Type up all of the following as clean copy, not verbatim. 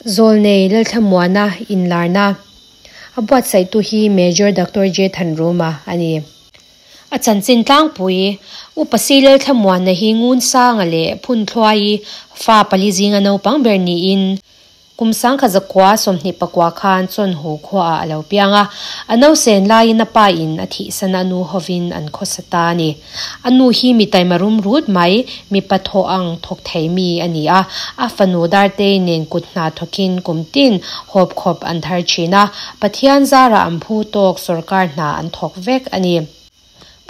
Zawlnei Lalthlamuana inlarna a buatsaihtu hi Major Doctor J Thanruma a ni. A chanchin tlangpui, Upa Si Lalthlamuana hi Ngunsanga leh Phunthluaii fa pali zinga naupang ber niin, Kum 1929 khan Chawnhu khuaah a lo piang a, a nausen laiin a pa in a thihsan a nu hovin an khawsa ta a ni. A nu hi mi taima rum rut mai, mipa thawh ang thawk thei mi a ni a, a fanu Dartei nen kut hna thawkin kum tin hawp khawp an thar thin a, Pathian zarah an phu tawk sawrkar hna an thawk vek a ni.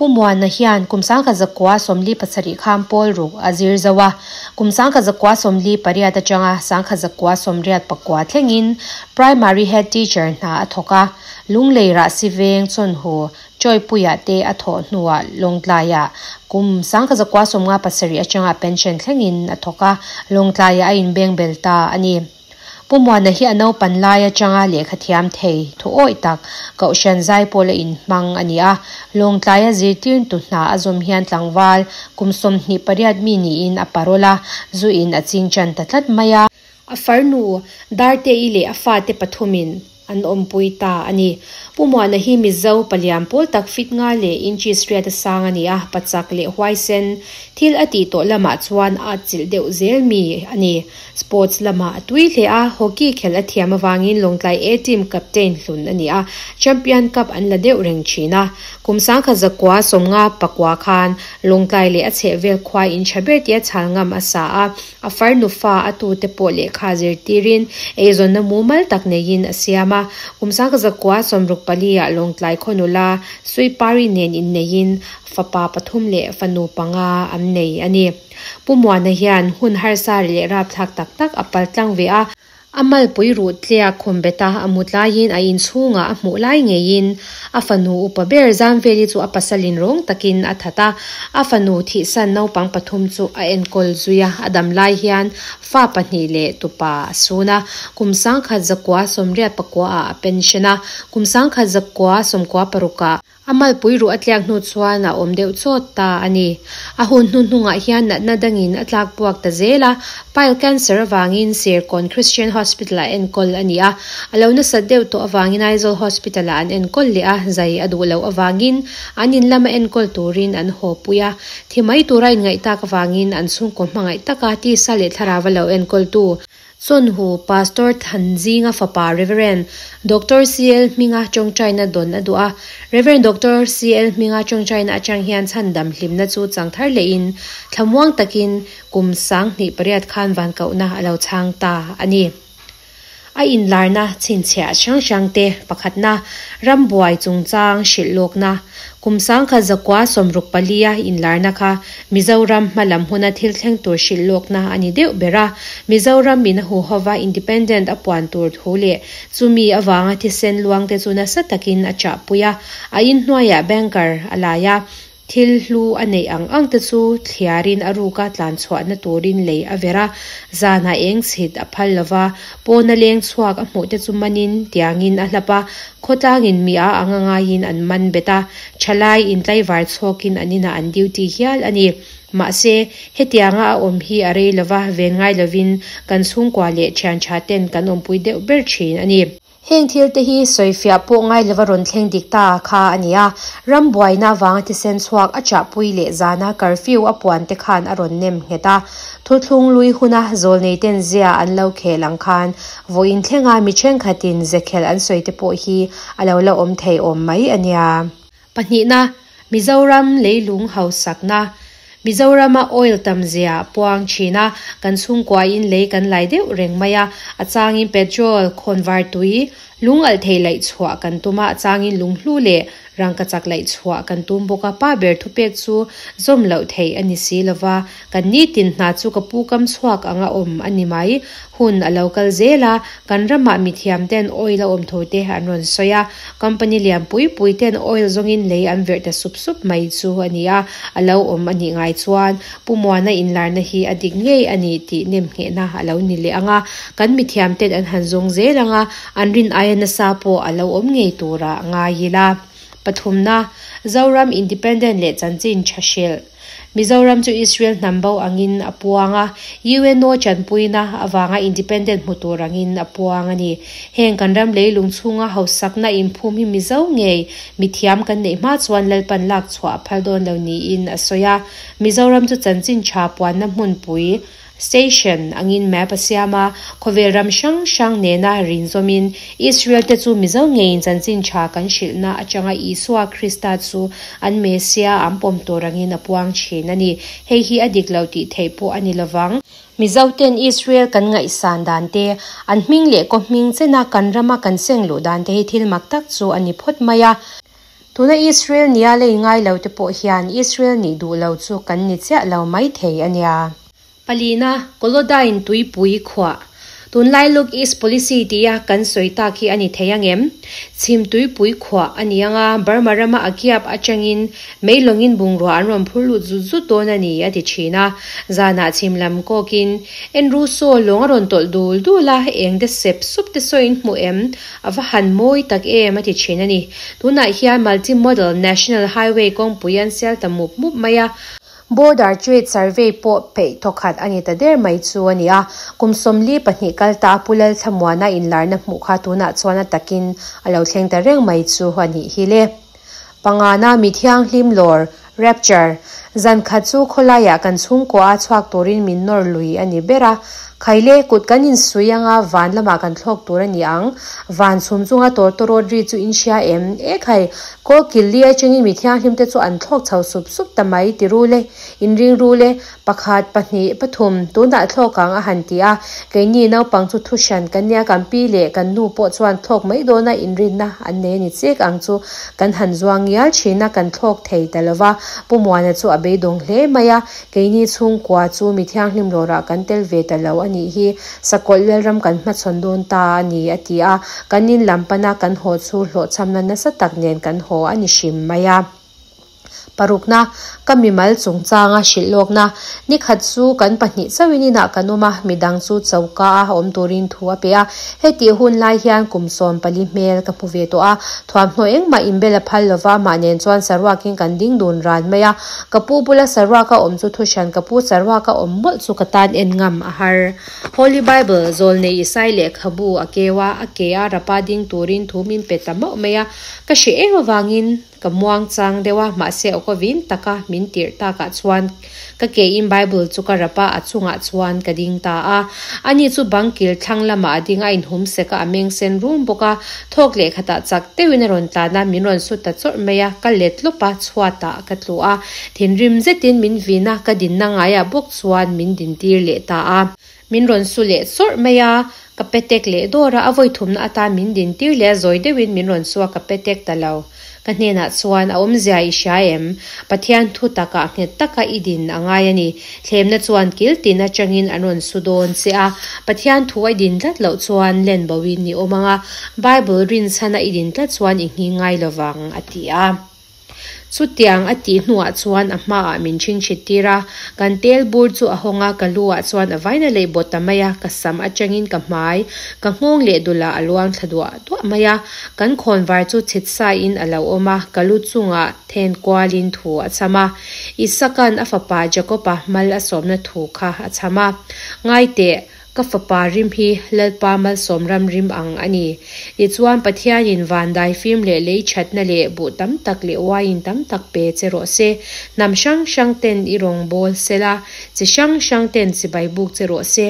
Pu Muana hian kum 1947 khan pawl ruk a zir zo a, kum 1948 atanga 1989 thlengin Primary Head Teacher hna a thawk a, Lunglei Rahsi Veng Chawnhu Chawipuia te a thawh hnuah Lawngtlaiah kum 1957 atanga pension thlengin a thawk a, Lawngtlaiah a inbengbel ta a ni. Pu Muana hi a naupan lai atanga lehkha thiam thei thu awih tak Kohhran Zaipawl a inhmang a ni a. Lawngtlaia zirtirtu hna a zawm hian tlangval kum 28 mi niin a parol a, zu in a ching tan ta tlat mai a. A farnu Darteii leh a fate pathumin an awmpui ta a ni. Pu Muana hi Mizo palian pawl tak fit nga leh inches riat a sang a ni a, pachak leh huaisen thil a tih tawh lamah chuan a atchilh deuh zel mi a ni. Sports lamah a tui hle a, hockey khelh a thiam avangin Lawngtlai A team captain hlun a ni a, Champion Cup an la deuh reng thin a. Kum 1959 khan Lawngtlai leh a chhehvel khua in tha ber tia chhal ngam a sa a, A farnu fa a tute pawh lehkha zirtirin eizawnna mumal tak neiin a siam a. Kum 1964 ah Lawngtlai khaw nula Suipari nen inneiin fapa pathum leh fanu panga an nei a ni. Pu Muana hian hun harsa leh rapthlak tak tak a pal tlang ve a. A malpui ruh tliak khum bet a, a mut laiin a inchhungah a hmuh lai ngeiin a fanu upa ber Zamveli chu a pasalin rawng takin a that a, a fanu thihsan naupang pathum chu a enkawl zui a, a dam lai hian fa pahnih leh tupa a sun a, kum 1989 ah a pension a, kum 1996 ah A malpui ruh a tliak hnu chuan a awm deuh chawt ta a ni. A hun hnuhnungah hian natna dangin a tlak buak ta zel a, pile cancer avangin Serkawn Christian Hospital-ah enkawl a ni a. A lo nasat deuh tawh avangin Aizawl Hospital-ah an enkawl leh a, zai a duh loh avangin an in lama enkawl turin an haw pui a. Thi mai tura inngaih tak avangin an chhungkaw hmangaih taka tisa leh thlarau a lo enkawltu Chawnhu Pastor Thanzinga fapa Rev. Doctor CL Hminga tawngtaina dawn a duh a. Rev. Doctor CL Hminga tawngtaina atang hian chhandam hlimna chu chang thar lehin thlamuang takin kum 2008 khan vankohna a lo chhang ta a ni. A inlarna chhinchhiah hrang hrangte pakhatna, rambuai chungchang hrilh lawkna, Kum 1964 a inlarna kha Mizoram hmalam huna thil thleng tur hrilh lawkna a ni deuh ber a. Mizoram in a huhova independent a puan tur thu leh chumi avanga thisen luang te chu nasa takin a chahpui a. A inhnuaiah banker a lai a. Thil hlu a neih ang ang te chu thliarin a ruka tlan chhuahna turin lei a ver a, zanah eng chhit a phal lo va, pawna leng chhuak a hmuh te chu manin tiangin a hlap a, khawtlangin mi a anga ngaiin an man bet a, thalai intlaivar chhawkin an inah an duty hial a ni. Mahse, hetianga a awm hi a rei lo va, ven ngai lovin kan chhungkua leh thian tha ten kan awmpui deuh ber thin a ni. Heng thil te hi sawifiah pawh ngai lova rawn thleng dik ta kha a ni a, ram buaina avanga thisen chhuak a chahpui leh zana curfew a puan te khan a rawn nem nghet a. Thuthlung lui huna zawlnei ten zia an lo khel ang khan vawiin thlenga mi thenkhatin zekhel an sawi te pawh hi a lo la awm thei awm mai a nia. Pahnihna, Mizoram leilung hausakna, Mizorama oil tam zia puang thin a, kan chhungkuain lei kan lai deuh reng mai a, a changin petrol, khawnvar tui, lung alh thei laih chhuah kan tum a, a changin lunghlu leh rangkachak laih chhuah kan tum bawk a, pa ber thupek chu zawm loh theih a ni si lova, kan nitin hna chu ka pu kam chhuak anga awm a ni mai. Hun a lo kal zel a, kan ramah mithiam ten oil a awm tho te an rawn sawi a, company lian pui pui ten oil zawngin lei an verh ta sup sup mai chu a ni a, a lo awm a nih ngai chuan Pu Muana inlarna hi a dik ngei a ni tih nemnghehna a lo ni leh ang a, kan mithiam ten an han zawng zel ang a, an rin aia nasa pawh a lo awm ngei tura ngai ila. Pathumna, Zoram Independent leh chanchin tha hrilh. Mizoram chu Israel hnam bo angin a puang a, UNO chanpuina avanga Independent hmu tur angin a puang a ni. Heng kan ram leilung chhunga hausakna inphum hi Mizo ngei mithiam kan neih hma chuan Lalpan lak chhuah a phal dawn lo niin a sawi a. Mizoram chu chanchin tha puanna hmunpui, Station, angin map a siam a, khawvel ram hrang hrang nena rinzawmin Israel te chu Mizo ngeiin chanchin tha kan hrilhna atanga Isua Krista chu an Messiah an pawm tur angin a puang thin a ni. Hei hi a dik lo tih theih pawh a ni lovang. Mizo ten Israel kan ngaihsan dan te, an hming leh kaw hming chena kan rama kan seng luh dan te hi thil mak tak chu a ni phawt mai a. Tuna Israel nia lei ngai lo te pawh hian Israel nih duh lo chu kan ni chiah lo mai thei a nia. Palina, Kolodyne tuipui khuah. Tunlai Look East Policy tia kan sawi tak hi a ni thei ang em? Chhim tuipui khuah a ni ang a, Burma rama a kiap atangin mei lawngin bungrua an rawn phur lut zut zut dawn a ni, a ti thin a. Zanah chhim lam kawkin Andrew saw lawng a rawn tawlh dul dul a, eng te sep sup te sawiin hmu em? A va han mawi tak em, a ti thin a ni. Tunah hian Multi-Modal National Highway kawngpui an sial ta mup mup mai a. Border Trade Survey pawh peih thawkhat a ni ta der mai chu a ni a, kum 42 kal ta a Pu Lalthlamuana inlarna hmuh kha tunah chuan a takin a lo thleng ta reng mai chu a nih hi le. Pangana mi thianghlim lawr, rapture, zan khat chu khawlaiah kan chhungkua a chhuak turin min nawr lui a ni ber a, Khaile, kut kan insui anga van lamah kan thlawk tur a ni ang. Van chhum chunga tawrtawrawt ri chu in hria em? E khai, kawl kil li atangin mi thianghlim te chu an thlawk chho sup sup ta mai ti ru le, in ring ru le, pakhat, pahnih, pathum, tunah thlawk ang a han ti a. Keini naupang chu thu hran kan nia, kan pi leh kan nu pawh chuan thlawk mai dawna inrinna an nei a ni chek ang chu kan han zuang ngial thin a, kan thlawk thei ta lo va. Pu Muana chu a beidawng hle mai a. Keini chhungkua chu mi thianghlim lawrah kan tel ve ta lo a nih hi, Sakawlh Lalram kan hmachhawn dawn ta a ni, a ti a. Kan in lam pana kan haw chu hlawhchhamna nasa tak nen kan haw a ni hrim mai a. Parukna, Ka mimal chungchanga hrilh lawkna. Nikhat chu kan pahnih chauhin inah kan awm a, midang chu choka a awm turin thu a pe a. Hetih hun lai hian kum 14 hmel ka hmu ve tawh a, thuamhnaw engmah inbel a phal lova, mah nen chuan saruakin kan ding dun ran mai a. Ka pu bula saruaka awm chu thu hran, ka pu saruaka awm mawlh chu ka tan en ngam a har. Holy Bible, Zawlnei Isai lehkhabu a keu a, a ke a rapa ding turin thu min pe ta mauh mai a. Ka hre em avangin ka muang chang deuh a, mahse awka vin taka min tirh takah chuan ka kein Bible chu ka rap a, a chungah chuan ka ding ta a. Ani chu bang kil thlang lamah a ding a, inhum sek a, a meng sen rum bawk a. Thawk leh khatah chak deuhin a rawn tlan a, min rawn sut ta chawrh mai a, ka let lawp a, chhuatah ka tlu a. Thinrim zetin min vin a, ka dinna ngaiah bawk chuan min dintir leh ta a. Min rawn su leh chawrh mai a, ka petek leh dawr a, a vawi thumna atan min dintir leh a, zawi deuhin min rawn su a, ka petek ta lo. Ka hnenah chuan, A awmzia i hria em? Pathian thu takah nghet taka i din a ngai a ni. Thlemna chuan kil tin atangin an rawn su dawn che a. Pathian thu a i din tlat loh chuan len boin i awm ang a, Bible rinchhana i din tlat chuan i nghing ngai lovang, a ti a. Chutiang a tih hnuah chuan a hmaah min chhingchhit tir a, kan tel bur chu a hawng a, ka lu ah chuan a vaina leih bawt ta mai a, ka sam atangin ka hmai, ka nghawng leh dulah a luang thla duah duah mai a, kan khawnvar chu chhit sa in a lo awm a, ka lu chungah then kualin thu a chham a, Isaka'n a fapa Jakob-a mal a sawmna thu kha a chham a, Ngaiteh, Ka fapa rim hi Lalpa malsawm ram rim ang a ni. Tichuan Pathianin van daifim leh lei thatna leh buh tam tak leh uaiin tam tak pe che rawh se. Hnam hrang hrang ten i rawn bawl sel a, chi hrang hrang ten chibai buk che rawh se.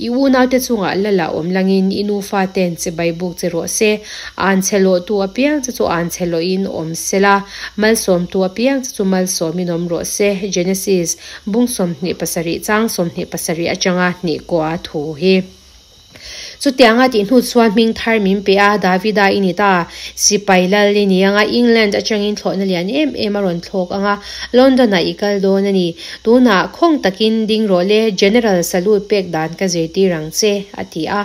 I unaute chungah lala awm langin i nufa ten chibai buk che rawh se. Anchhe lawhtu apiang che chu anchhe lawhin awm sela, malsawmtu apiang che chu malsawmin awm rawh se. Genesis. Bung 27 chang 27 atanga hnih kua thu hi. Chutianga tih hnu chuan hming thar min pe a, Davida i ni ta, sipai lal i ni anga England atangin thlawhna lian em em a rawn thlawk anga London ah i kal dawn a ni. Tunah khawng takin ding rawh le, General salute pek dan ka zirtir ang che, a ti a.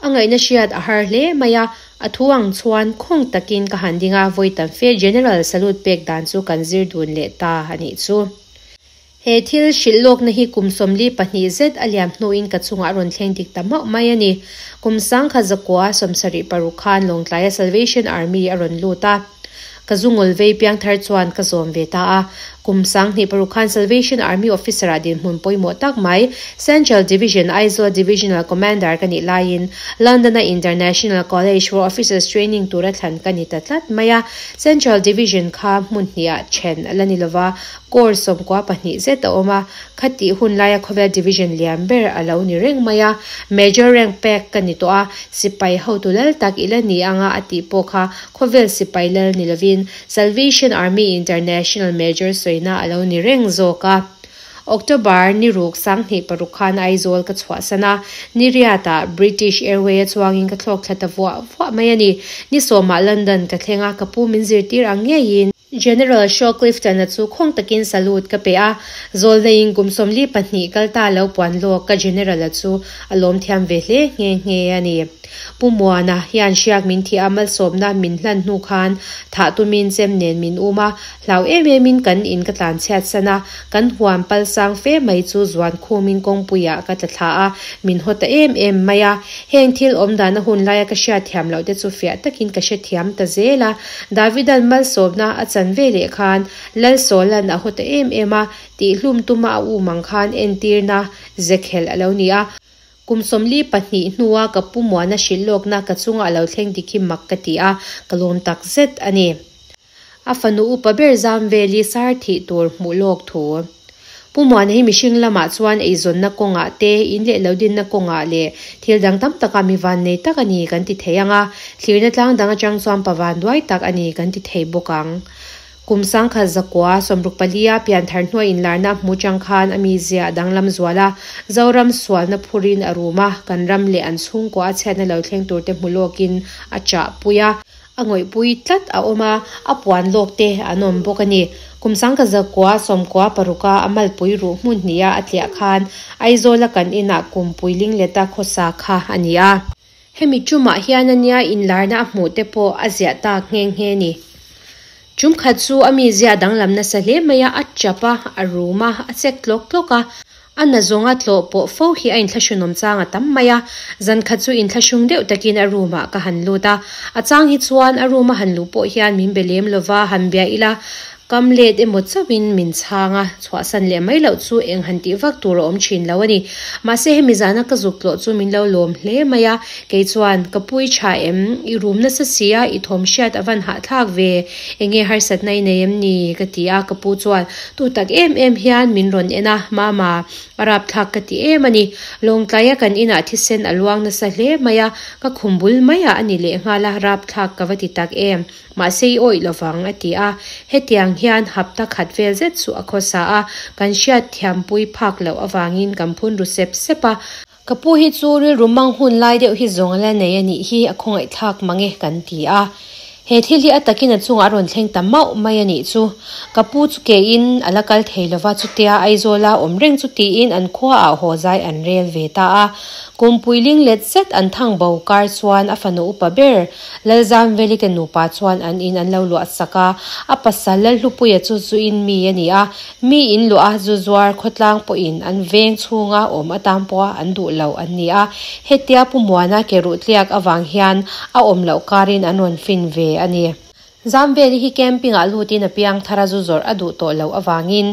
A ngaihna hriat a har hle mai a, a thu ang chuan khawng takin ka han ding a, vawi tam fe General salute pek dan chu kan zir dun leh ta a nih chu. He thil hrilh lawkna hi kum 42 zet a liam hnuin ka chungah a rawn thleng dik ta mauh mai a ni. Kum 1976 khan Lawngtlaia Salvation Army a rawn lut a. Ka zu ngawl vei piangthar chuan ka zawm ve ta a. Kum 2006 khan Salvation Army Officer-ah dinhmun pawimawh tak mai Central Division Aizawl Divisional Commander ka nih laiin London-a International College for Officers Training tura thlan ka ni ta tlat mai a. Central Division kha hmun hnihah then a la ni lova, Corps 92 zet a awm a, khatih hun laia khawvel Division lian ber a lo ni reng mai a. Major rank pek ka ni tawh a, sipai hotu lal tak i la ni anga a tih pawh kha Khawvel sipai lal ni lovin Salvation Army International Major sawina a lo ni reng zawk a. October ni ruk 2006 khan Aizawl ka chhuahsan a, ni riatah British Airway a chuangin ka thlawk thla ta vuah vuah mai a ni. Ni sawmah London ka thleng a, ka pu min zirtir ang ngeiin. General Shaw Clifton-a chu khawng takin salute ka pe a, zawlneiin kum 42 kal ta lo puan lawk ka General-a chu a lawm thiam ve hle nghe nghe a ni. Pu Muana hian hriak min thih a, malsawmna min hlan hnu khan thah tumin chem nen min um a, hlau em emin kan in ka tlan chhiat san a, kan huan pal sang fe mai chu zuan khumin kawngpuiah ka tla thla a, min haw ta em em mai a. Heng thil awm dana hun laia ka hriat thiam loh te chu fiah takin ka hre thiam ta zel a. Davidan malsawmna a chan ve leh khan Lalsawla'n a haw ta em em a, tihhlum tuma a um ang khan entirna zekhelh a lo ni a. Kum 42 hnua ka pu Muana hrilh lawkna ka chunga a lo thleng dik hi mak ka ti a, ka lawm tak zet a ni. A fanu upa ber zam veli sar thih tur hmuh lawk thu. Pu Muana hi mihring lamah chuan eizawnna kawngah te, in leh lo dinna kawngah leh thil dang tam takah mi vannei tak a ni kan ti thei ang a, thlirna tlang dang atang chuan pa vanduai tak a ni kan ti thei bawk ang. Kum 1964-a pianthar hnuai inlarna hmu chang khan a mizia a danglam zual a, Zoram sualna phurin a rum a, kan ram leh an chhungkua a chhiatna lo thleng turte hmu lawkin a chahpui a, a ngawihpui tlat a awm a, a puan lawk te an awm bawk a ni. Kum 1996-a a malpui ruh hmun hniha a tliah khan Aizawla kan inah kumpui lingleta khawsa kha a ni a. Hemi tumah hian a nia inlarna a hmuh te pawh a ziah tak nghe nghe ni. Tum khat chu a mizia a danglam nasa hle mai a, a chap a, a rum a, a chek tlawk tlawk a. A na zawnga tlawh pawh fo hi a inthlahrunawm chang a tam mai a. Zan khat chu inthlahrung deuh takin a room ah ka han lut a. A chang hi chuan a room a han luh pawh hian min be lem lova han bia ila Kam let emaw chauhin min chhang a, chhuahsan leh mai loh chu eng han tih vak tur a awm thin lo a ni. Mahse hemi zana ka zuk tlawh chu min lo lawm hle mai a, kei chuan, Ka pui tha em? I rum nasa si a, i thawm hriat a van hahthlak ve, enge harsatna i nei em ni? ka ti a, ka pu chuan tu tak em em hian min rawn en a, Mama, a rapthlak ka ti em a ni. Lawngtlaia kan inah thisen a luang nasa hle mai a, ka khum bul maiah a ni lehnghal a, rapthlak ka va ti tak em. Mahse i awih lovang, a ti a. Hetiang hian hapta khat vel zet chu a khawsa a, kan hriat thiampui phak loh avangin kan phun ru sep sep a. Ka pu hi chu rilru mang hun lai deuh hi zawng a la nei a nih hi, a khawngaihthlak mang e, kan ti a. He thil hi a takin a chungah a rawn thleng ta mauh mai a nih chu. Ka pu chu kein a la kal thei lova, chutia Aizawla awm reng chu tiin an khuaah haw zai an rel ve ta a. Kumpui ling let zet an thang bo kar chuan a fanu upa ber Lalzamveli te nupa chuan an in an lo luah sak a, a pasal Lalhlupuia chu zu in mi a ni a, mi in luah a zu zuar khawtlang pawhin an veng chhunga awm atan pawha an duh lo an ni a, hetia Pu Muana ke ruh tliak avang hian a awm loh karin an rawn fin ve a ni. Zamveli hi camping-ah lutin a piang thar a zu zawrh a duh tawh loh avangin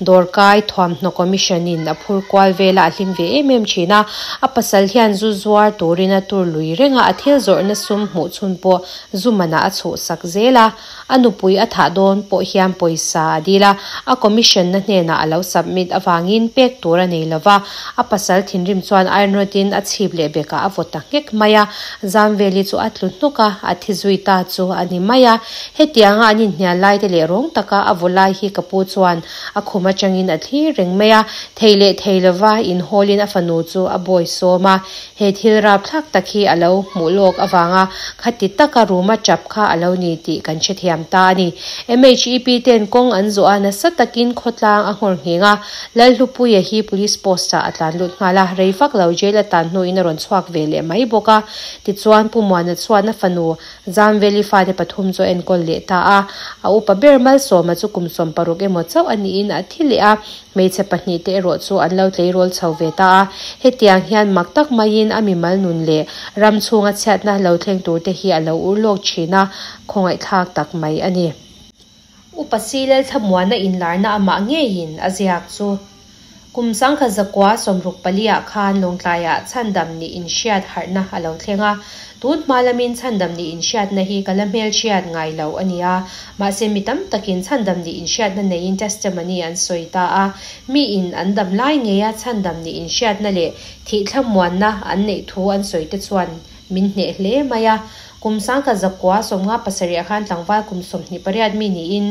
Dawrkai Thuamhnaw Commission-in a phur kual velah a hlim ve em em thin a, a pasal hian zu zuar turin a tur lui reng a, a thil zawrhna sum hmuh chhun pawh zu manah a chhuhsak zel a, a nupui a thah dawn pawh hian pawisa a dil a, a commission-na hnenah a lo submit avangin pek tur a nei lova, a pasal thinrim chuan iron rod-in a chhip leh bekah a vaw ta nghek mai a, Zamveli chu a tlu hnawk a, a thi zui ta chu a ni mai a. Hetianga an inhnial lai te leh rawng taka a vaw lai hi ka pu chuan a khum atangin a thlir reng mai a, thei leh thei lova inhawlin a fanu chu a bawi sawm a. He thil rapthlak tak hi a lo hmuh lawk avanga khati taka ruma tap kha a lo ni tih kan hrethiam ta a ni. MHEP ten kawng an zawh a, nasa takin khawtlang a nghawr ngheng a, Lalhlupuia hi Police post-ah a tlan lut nghal a, rei vak lo jail a tan hnuin a rawn chhuak ve leh mai bawk a. Tichuan, Pu Muana chuan a fanu Zamveli fate pathum chu a enkawl leh ta a. A upa ber Malsawma chu kum 60 emaw chauh a niin a thi leh a, hmeichhe pahnih te erawh chu an lo tleirawl chho ve ta a. Hetiang hian mak tak maiin a mimal nun leh ram chhunga chhiatna lo thleng tur te hi a lo ur lawk thin a, khawngaihthlak tak mai. mai a ni. Upa C Lalthlamuana inlarna amah ngeiin a ziak chu kum 1964 ah khan Lawngtlaiah chhandam nih inhriat harhna a lo thleng a. Tun hma lamin chhandam nih inhriatna hi ka la hmelhriat ngai lo a ni a, mahse mi tam takin chhandam nih inhriatna neiin testimony an sawi ta a. Miin an dam lai ngeia chhandam nih inhriatna leh thih thlamuanna an neih thu an sawi te chuan min hneh hle mai a. Kum 1957 ah khan tlangval kum 28 mi niin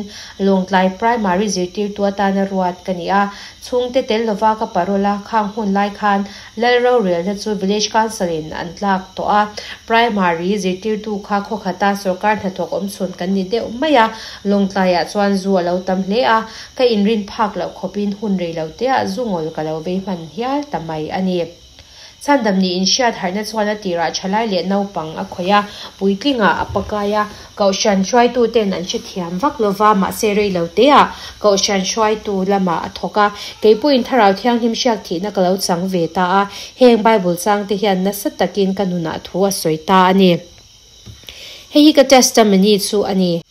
Lawngtlai Primary zirtirtu atana ruat ka ni a. Chhungte tel lova ka parole a khang hun lai khan Lal rorelna chu Village Council in an tlak tawh a. Primary zirtirtu kha khawkhata sorkar hnathawk awmchhun kan ni deuh mai a. Lawngtlaiah chuan zu a lo tam hle a, ka inrin phak loh khawpin hun rei lo teah zu ngawl ka lo vei hman hial ta mai a ni. Chhandam nih inhriat harhna chuan a tirah thalai leh naupang a khawih a, puitlingah a pakai a, Kohhran hruaituten an hrethiam vak lova, mahse rei lo teah Kohhran hruaitu lamah a thawk a, kei pawhin Thlarau Thianghlim hriak thihna ka lo chang ve ta a, heng Bible changte hian nasa takin ka nunah thu a sawi ta a ni. Hei hi ka testimony chu a ni.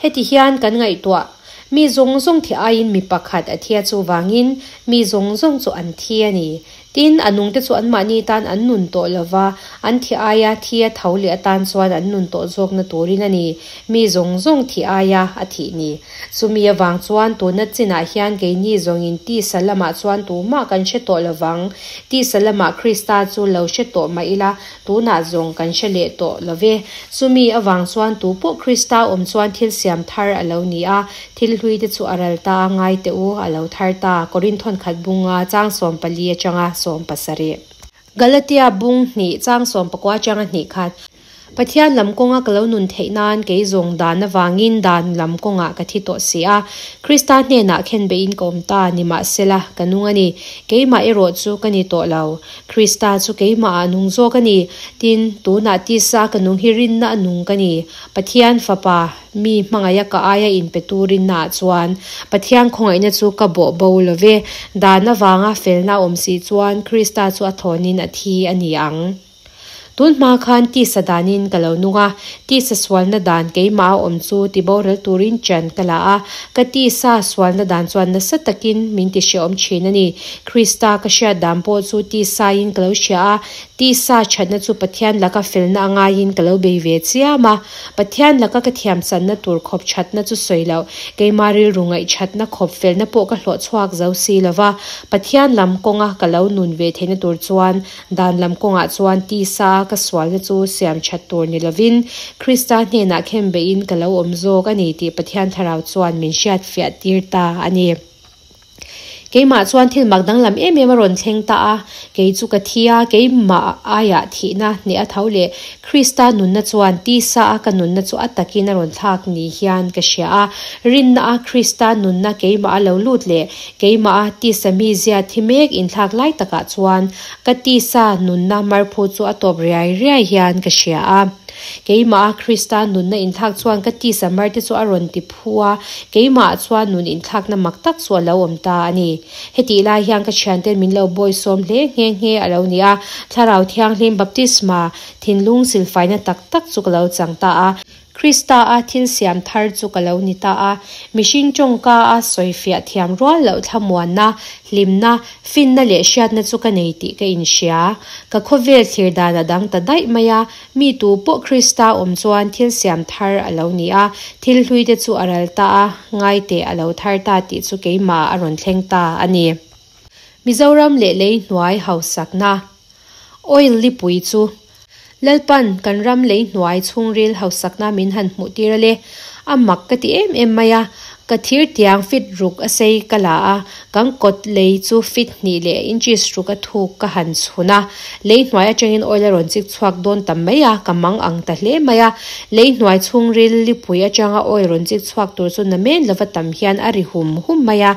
Heti hian kan ngaihtuah, Mi zawng zawng thi aiin mi pakhat a thi a chuvangin mi zawng zawng chu an thi a ni. Tin, a nungte chu anmahni tan an nun tawh lo va, an thi aia thi a tho leh atan chuan an nun tawh zawkna turin a ni, mi zawng zawng thi aia a thih ni. Chumi avang chuan tuna chinah hian keini zawngin tisa lamah chuan tumah kan hre tawh lo vang. Tisa lamah Krista chu lo hre tawh mah ila, Tunah zawng kan hre leh tawh lo ve. Chumi avang chuan tu pawh Krista awm chuan thil siam thar a lo ni a, thil hlui te chu a ral ta a, ngai teh u, a lo thar ta. Korinthon khat bunga chang 14 atanga 17. Galatia bung hnih chang 19 atanga hnih khat. Pathian lam kawnga ka lo nun theih nan kei zawng dan avangin dan lam kawngah ka thi tawh si a. Krista hnenah khenbeihin ka awm ta, nimahsela, ka nung a ni. Keimah erawh chu ka ni tawh lo. Krista chu keimah ah nung zawk a ni. Tin, tunah tisa ka nung hi rinna a nung ka ni. Pathian Fapa, mi hmangaih a ka aia inpetu rinna ah chuan Pathian khawngaihna chu ka bawh bo lo ve. Dan avanga felna a awm si chuan Krista chu a thlawnin a thi a ni ang. Tun hma khan tisa danin ka lo nung a, tisa sualna dan keimah a awm chu tiboral turin ṭan ka la a, ka tisa sualna dan chuan nasa takin min ti hrehawm ṭhin a ni. Krista ka hriat dan pawh chu tisain ka lo hria a, tisa ṭhatna chu Pathian laka felna a ngaiin ka lo bei ve chiam a. Pathian laka ka thiamchanna tur khawp ṭhatna chu sawi loh, keimah rilru ngaihṭhatna khawp felna pawh ka hlawh chhuak zo si lo va, Pathian lam kawnga ka lo nun ve theihna tur chuan Dan lam kawngah chuan tisa a ka sualna chu siam that tur ni lovin Krista hnenah khenbeihin ka lo awm zawk a ni tih Pathian Thlarau chuan min hriat fiah tir ta a ni. Keimah chuan thil mak danglam em em a rawn thleng ta a, kei chu ka thi a, keimah aiah thihna hneh a tho leh Krista nunna chuan tisa a ka nunna chu a takin a rawn thlak ni hian ka hria a, rinna a Krista nunna keimah a lo lut leh keimah a tisa mizia thi mek inthlak lai takah chuan Ka tisa nunna marphu chu a tawp riai riai hian ka hria a. Keimah a Krista nunna inthlak chuan ka tisa marte chu a rawn ti phu a, keimahah chuan nun inthlakna mak tak chu a lo awm ta a ni. Hetih lai hian ka thianten min lo bawisawm hle nghe nghe a lo ni a, Thlarau Thianghlim baptisma thinlung silfaina tak tak chu ka lo chang ta a. Krista a thil siam thar chu ka lo ni ta a, mihring tawngka a sawifiah thiam rual loh thlamuanna, hlimna, finna leh hriatna chu ka nei tih ka inhria. Ka khawvel thlir dan a dang ta daih mai a, mi tu pawh Krista awm chuan thil siam thar a lo ni a, thil hlui te chu a ral ta a, ngaite a lo thar ta tih chu keimah a rawn thleng ta a ni. Mizoram leh lei hnuai hausakna. Oil lipui chu Lalpan kan ram lei hnuai chhungril hausakna min han hmuh tir a le. A mak ka ti em em mai a, ka thir tiang fit ruk a sei ka la a, kan kawt lei chu fit hnih leh inches ruk a thuk ka han chhun a, lei hnuai atangin oil a rawn chik chhuak dawn ta mai a, ka mang ang ta hle mai a. Lei hnuai chhungril lipui atanga oil rawn chik chhuak tur chu namen lova tam hian a ri hum hum mai a.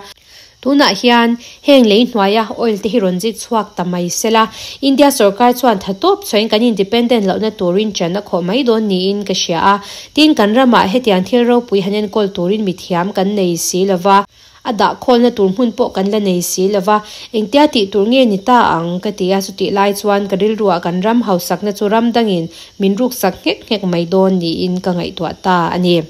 Tunah hian heng lei hnuaia oil te hi rawn zik chhuak ta mai sela, India sorkar chuan tha tawp chhuahin kan independent lohna turin ṭan a khawh mai dawn niin ka hria a. Tin, kan ramah hetiang thil ropui han enkawl turin mithiam kan nei si lova, a dah khawlna tur hmun pawh kan la nei si lova, engtia tih tur nge ni ta ang ka ti a, chutih lai chuan ka rilruah kan ram hausakna chu ram dangin min ruksak nghek nghek mai dawn niin ka ngaihtuah ta a ni.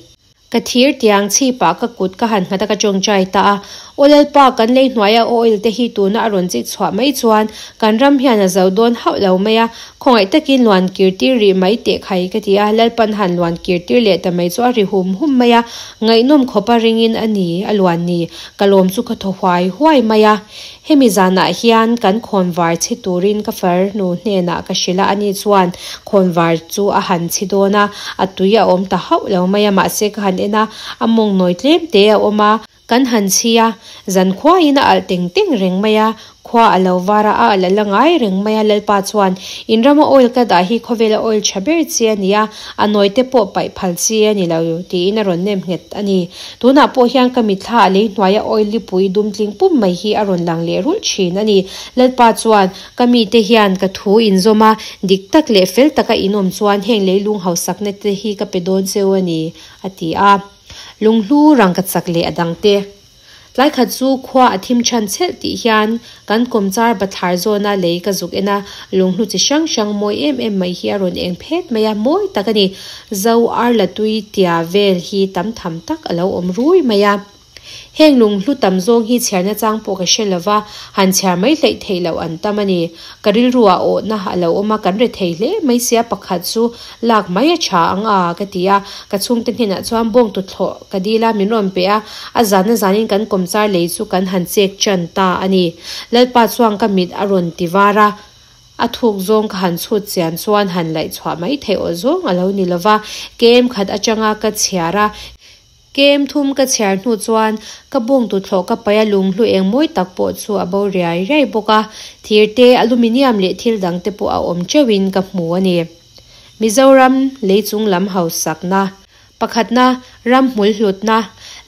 Ka thir tiang chhipah ka kut ka han nghat a ka tawngtai ta a, Aw Lalpa kan lei hnuaia oil te hi tuna a rawn chik chhuah mai chuan kan ram hian a zo dawn hauh lo mai a, khawngaih takin luan kir tir rih mai teh khai ka ti a, Lalpan han luan kir tir leh ta mai chu a ri hum hum mai a, ngaihnawm khawpa ringin a ni a luan ni, ka lawm chu ka thaw huai huai mai a. Hemi zanah hian kan khawnvar chhi turin ka farnu hnenah ka hrilh a, ani chuan khawnvar chu a han chhi dawn a, a tui a awm ta hauh lo mai a, mahse ka han en a, a mawng nawi tlem te a awm a, kan han chhi a, zan khuaiin a alh teng teng reng mai a, khua a lo var a, a alh a la ngai reng mai a, Lalpa chuan in rama oil ka dah hi khawvela oil tha ber chi a ni a, a nawi te pawh paih phal chi a ni lo tiin a rawn nem nghet a ni. Tunah pawh hian ka mitthla a lei hnuaia oil lipui dum tling pum mai hi a rawn lang leh rulh thin a ni. Lalpa chuan, Ka mite hian ka thu inzawm a, dik tak leh fel taka in awm chuan heng leilung hausakna te hi ka pe dawn cheu a ni, a ti a. Lunghlu rangkachak leh a dangte. Tlai khat chu khua a thim chhan chhelh tih hian kan kawmchar bathlar zawna lei ka zuk en a, lunghlu chi hrang hrang mawi em em mai hi a rawn eng phet mai a, mawi tak a ni. Zo arla tui tia vel hi tam tham tak a lo awm rui mai a. Heng lunghlu tam zawng hi chhiarna chang pawh ka hre lo va, han chhiar mai hleih theih loh an tam a ni. Ka rilruah awhna a lo awm a, kan re thei hle mai sia pakhat chu Lak mai a tha ang a, ka ti a. Ka chhungte hnenah chuan bawng tuthlawh ka dil a, min rawn pe a. A zan a zanin kan kawmchar lei chu kan han chek chan ta a ni. Lalpa chuan ka mit a rawn ti var a, a thuk zawng ka han chhut chian chuan han laih chhuah mai theih aw zawng a lo ni lo va. Kem khat atanga ka chhiar a. Kem thum ka chhiar hnu chuan ka bawng tuthlawh ka paih a lunghlu eng mawi tak pawh chu a bo riai riai bawk a, thir te, aluminium leh thil dang te pawh a awm teuhin ka hmu a ni. Mizoram lei chung lam hausakna Pakhatna, ram hmul hlutna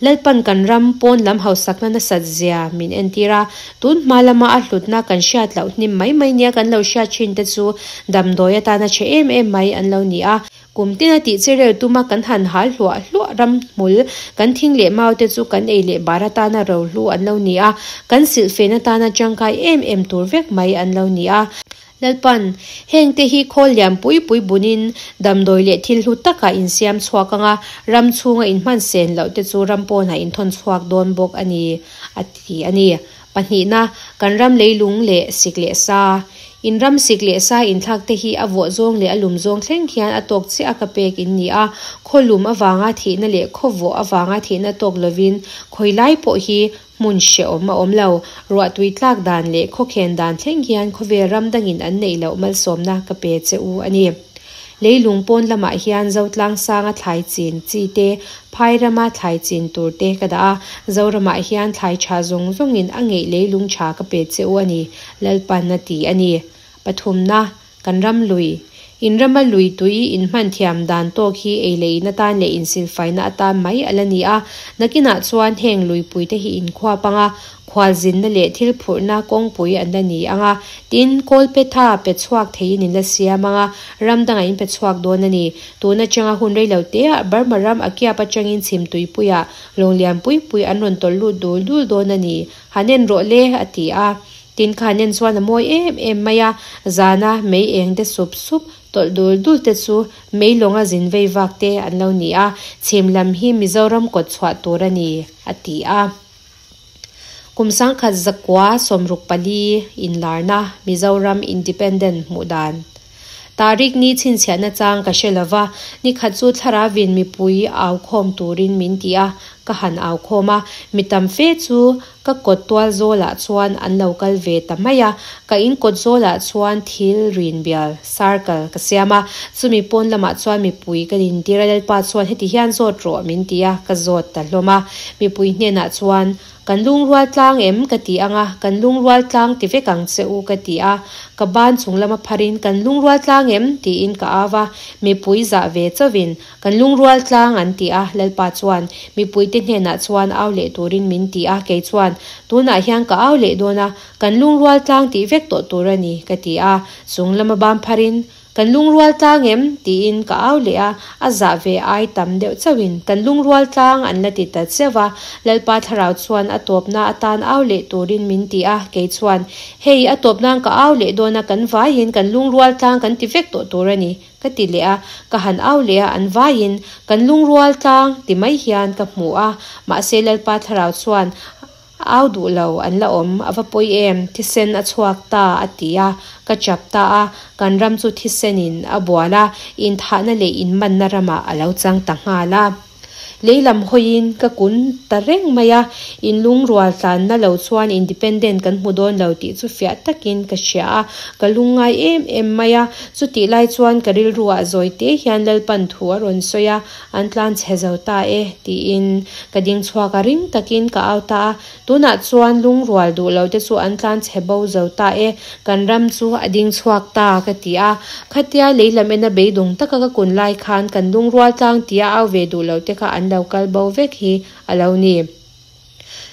Lalpan kan ram pawn lam hausakna nasat zia min entir a, tun hma lama a hlutna kan hriat loh hnim mai mai nia kan lo hriat thin te chu damdawi atana chhe em em mai an lo ni a. Kum tina tih che rel tuma kan han hal hluah hluah ram hmul, kan thing leh mau te chu kan ei leh bar atana rohlu an lo ni a, kan silhfen atana tangkai em em tur vek mai an lo ni a. Lalpan, heng te hi khawl lian pui pui bunin damdawi leh thil hlu takah insiam chhuak anga ram chhunga inhman sen loh te chu ram pawnah inthawn chhuak dawn bawk a ni, a ti a ni. Pahnihna, kan ram leilung leh sik leh sa. In ram sik leh sa inthlak te hi a vawh zawng leh a lum zawng thleng hian a tawk chiah a ka pek in ni a, khaw lum avanga thihna leh khaw vawh avanga thihna tawk lovin khawi lai pawh hi hmun hrehawm a awm lo. Ruahtui tlak dan leh khawkhen dan thleng hian khawvel ram dangin an neih loh malsawmna ka pe che u a ni. Leilung pawn lamah hian Zotlang sanga thlai chin chi te, phai rama thlai chin tur te ka dah a, Zoramah hian thlai tha zawng zawngin a ngeih leilung tha ka pe che u a ni, Lalpan a ti a ni. Pathumna, kan ram lui. In rama lui tui inhman thiam dan tawk hi ei leh in atan leh insilfaina atan mai a la ni a, nakinah chuan heng luipui te hi inkhuap anga Khualzinna leh thil phurhna kawngpui an la ni ang a, tin, kawlpetha pe chhuak theiin in la siam ang a, ram dangah in pe chhuak dawn a ni. Tun atanga hun rei lo teah Burma ram a kiap atangin chhim tuipuiah lawng lian pui pui an rawn tawlh lut dul dul dawn a ni. Han en rawh le, a ti a. Tin, kha han en chuan a mawi em em mai a, zana mei eng de sup sup tawlh dul dul te chu mei lawnga zin vei vak te an lo ni a, chhim lam hi Mizoram kawt chhuah tur a ni, a ti a. Kum sangkhat zakua 64 inlarna Mizoram Independent hmuh dan. Tarik ni chhinchhiahna chang ka hre lova, nikhat chu thlarauin mipui au khawm turin min ti a, ka han au khawm a, mi tam fe chu ka kawt tual zawlah chuan an lo kal ve ta mai a, ka in kawt zawlah chuan thil rin bial, circle, ka siam a, chumi pawn lamah chuan mipui ka intir a, Lalpa chuan heti hian zawt rawh min ti a, ka zawt ta hlawm a. Mipui hnenah chuan, Kan lungrual tlang em? ka ti ang a, Kan lungrual tlang ti vek ang che u ka ti a. Ka ban chung lama pharin, Kan lungrual tlang em? tiin ka au a. Mipui zah ve chauhin, Kan lungrual tlang an ti a. Lalpa chuan, Mipuite hnenah chuan au leh turin min ti a. Kei chuan, Tunah hian ka au leh dawn a, kan lungrual tlang tih vek tawh tur a ni, ka ti a. Chung lama ban pharin, Kan lungrual tlang em? tiin ka au leh a, a zah ve ai tam deuh chauhin kan lungrual tlang an la ti ta cheuh a, Lalpa thlarau chuan a tawpna atan au leh turin min ti a, kei chuan, Hei, a tawp nan ka au leh dawn a, kan vaiin kan lungrual tlang kan ti vek tawh tur a ni, Ka ti leh a, ka han au leh a, an vaiin kan lungrual tlang ti mai hian ka hmu a, mahse Lalpa thlarau chuan au duh lo an la awm, a va pawi em, thisen a chhuak ta a ti a, ka chap ta a, kan ram chu thisenin a bual a, inthahna leh inmanna ramah a lo chang ta nghal a. Lei lam hawiin ka kun ta reng mai a, in lungrual tlanna lo chuan independent kan hmu dawn lo tih chu fiah takin ka hria a, ka lungngai em em mai a. Chutih lai chuan ka rilruah zawi te hian Lalpan thu a rawn sawi a, an tlan chhe zo ta e tiin ka ding chhuak a, ring takin ka au ta a. Tunah chuan lungrual duh lo te chu an tlan chhe bo zo ta e, kan ram chu a ding chhuak ta ka ti a. Khatia lei lam ena beidawng taka ka kun lai khan kan lungrual tlang tia au ve duh lo te kha an lo kal bo vek hi a lo ni.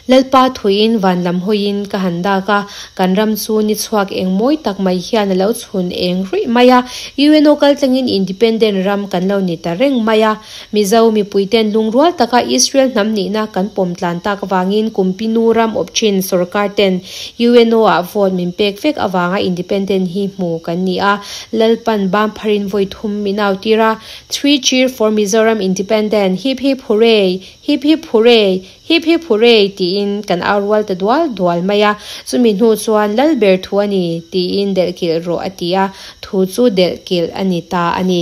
Lalpa thuiin van lam hawiin ka han dak a, kan ram chu ni chhuak eng mawi tak mai hian a lo chhun eng ruih mai a. UNO kal tlangin independent ram kan lo ni ta reng mai a. Mizo mipuiten lungrual taka Israel hnam nihna kan pawm tlan tak avangin Kumpinu ram awp thin sorkar ten UNO ah vote min pek vek avanga independent hi hmu kan ni a, Lalpan bam pharin vawi thum min au tir a, Three cheer for Mizoram independent, hip hip hooray, hip hip hooray, hip hip hooray tiin kan au rual ta dual dual mai a, chumi hnu chuan Lalber thu a ni tiin delhkilh rawh a ti a, thu chu delhkilh a ni ta a ni.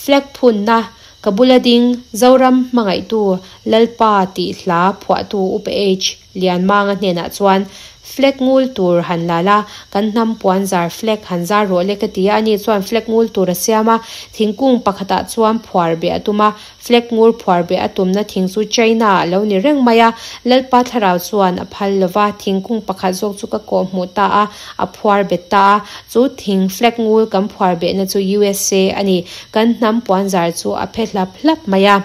Flag phunna, Ka bula ding, Zoram hmangaihtu Lalpa tih hla phuahtu Upa H. Lianmanga hnenah chuan Flag ngul tur han la la, kan hnam puan zar flag han zar rawh le ka ti a, ani chuan flag ngul tur a siam a, thingkung pakhatah chuan phuar beh a tum a, Flag ngur phuar beh a tumna thing chu China ah lo ni reng mai a, Lalpa thlarau chuan a phal lo va, thingkung pakhat zawk chu ka kawh hmuh ta a, a phuar bet ta a, chu thing flag ngur kan phuar behna chu USA a ni, kan hnam puanzar chu a phe hlap hlap mai a.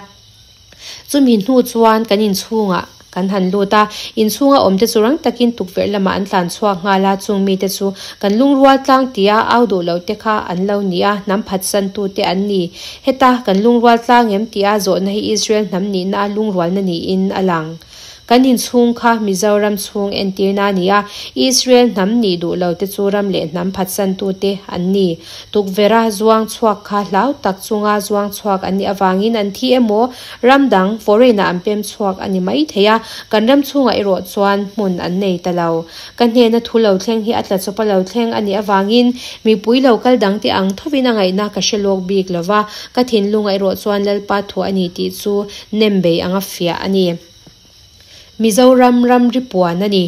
Chumi hnu chuan kan inchhungah Kan han lut a, inchhunga awmte chu rang takin tukverh lamah an tlan chhuak nghal a, chung mite chu kan lungrual tlang tia au duh loh te kha an lo ni a, hnam phatsan tute an ni. Heta kan lungrual tlang em tia zawhna hi Israel hnam nihna a lungrualna niin a lang. Kan inchhung kha Mizoram chhung entirna a ni a, Israel hnam nih duh lo te chu ram leh hnam phatsan tute an ni. Tukverha zuang chhuak kha hlau tak chunga zuang chhuak an nih avangin an thi emaw Ram dang, foreign-ah an pem chhuak a ni mai thei a, kan ram chhungah erawh chuan hmun an nei ta lo. Ka hnena thu lo thleng hi a tla chawpa lo thleng a nih avangin mipui lo kal dangte ang thovin a ngaihna ka hre lawk bik lo va, ka thinlungah erawh chuan Lalpa thu a ni tih chu nem bei anga fiah a ni. Mizoram ramri puan a ni.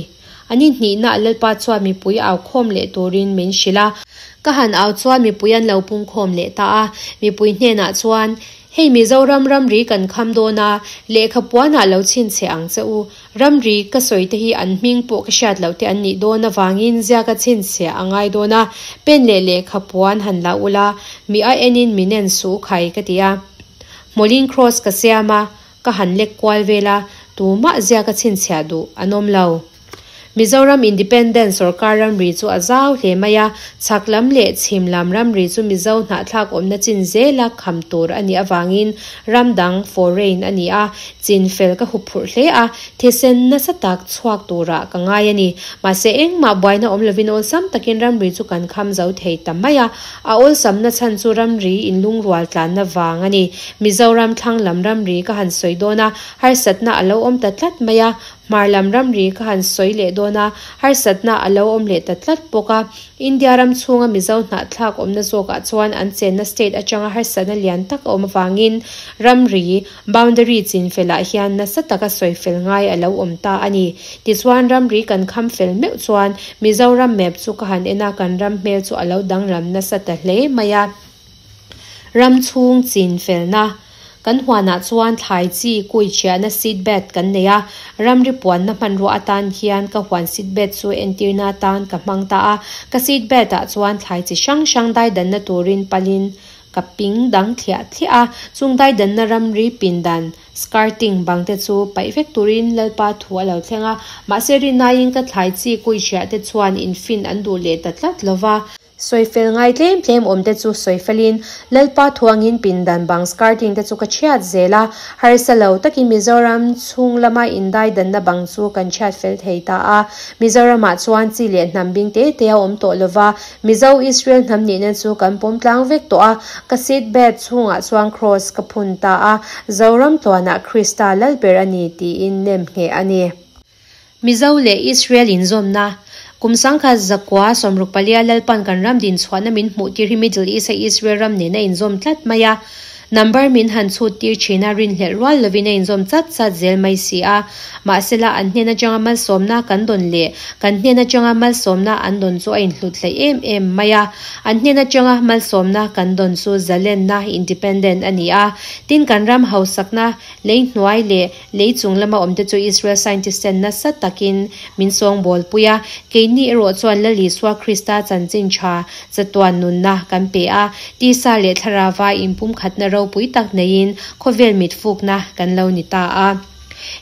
A ni hnihnaah Lalpa chuan mipui au khawm leh turin min hrilh a. Ka han au chuan mipui an lo pung khawm leh ta a. Mipui hnenah chuan, Hei Mizoram ramri kan kham dawn a, lehkha puanah lo chhinchhe ang che u. Ramri ka sawi te hi an hming pawh ka hriat loh te an nih dawn avangin ziaka chhinchhe a ngai dawn a, pen leh lehkha puan han la ula, mi a enin min en suh khai ka ti a. Hmawlin cross ka siam a, Ka han lek kual vel a, tumah ziaka chhinchhiah duh an awm lo. Mizoram Independent sawrkar ramri chu a zau hle mai a, chhak lam leh chhim lam ramri chu Mizo hnahthlak awmna chin zela kham tur a nih avangin ram dang, foreign, a ni a, chin fel ka huphurh hle a, thisen nasa tak chhuak turah ka ngai a ni. Mahse engmah buaina awm lovin awlsam takin ramri chu kan kham zo thei ta mai a, A awlsamna chhan chu ramri inlungrual tlanna vang a ni. Mizoram thlang lam ramri ka han sawi dawn a, harsatna a lo awm ta tlat mai a. Hmar lam ramri ka han sawi leh dawn a, harsatna a lo awm leh ta tlat bawk a. India ram chhunga Mizo hnahthlak awmna zawkah chuan an chenna state atanga harsatna lian tak a awm avangin ramri, Boundary chin felah hian nasa taka sawi fel ngai a lo awm ta a ni. Tichuan ramri kan kham fel meuh chuan Mizoram map chu ka han en a, kan ram hmel chu a lo danglam nasa ta hle mai a. Ram chhung chin felna Kan huanah chuan thlai chi kui chhiahna seed bed kan nei a, ramri puanna hmanrua atan hian ka huan seed bed chu entirna atan ka hmang ta a. Ka seed bed ah chuan thlai chi hrang hrang daidanna turin palin Ka ping dang thliah thliah a, chung daidanna ramri pindan, skirting, bang te chu paih vek turin Lalpa thu a lo thleng a, mahse rinaiin ka thlai chi kui hriah te chuan infin an duh leh ta tlat lo va. Sawifel ngai tlem tlem awm te chu sawifelin Lalpa thuangin pindan bang skirting te chu ka chhiat zel a, harsa lo takin Mizoram chhung lama indai danna bang chu kan chhiat fel thei ta a. Mizoramah chuan chi leh hnam bing te te a awm tawh lova, Mizo Israel hnam nihna chu kan pawm tlang vek tawh a, ka seat belt chhungah chuan kraws ka phun ta a, Zoram tluanah Krista Lalber a ni tiin nem ngheh a ni. Mizo leh Israel inzawmna, Kum sangkhat zakua 64 Lalpan kan ram dinchhuahna min hmuhtir hi Middle East a Israel ram nena inzawm tlat mai a. Number min han chhut tir thin a, rinhlelh rual lovin a inzawm chat chat zel mai si a. Mahsela an hnen atanga malsawmna kan dawn leh kan hnen atanga malsawmna an dawn chu a inhlut hleih em em mai a. An hnen atanga malsawmna kan dawn chu zalenna, independent, a ni a. Tin kan ram hausakna lei hnuai leh Lei chung lama awmte chu Israel scientist ten nasa takin min sawngbawlpui a, keini erawh chuan Lal Isua Krista chanchin tha chatuan nunna kan pe a, tisa leh thlarauva inpumkhatna ropui tak neiin khawvel mitfukna kan lo ni ta a.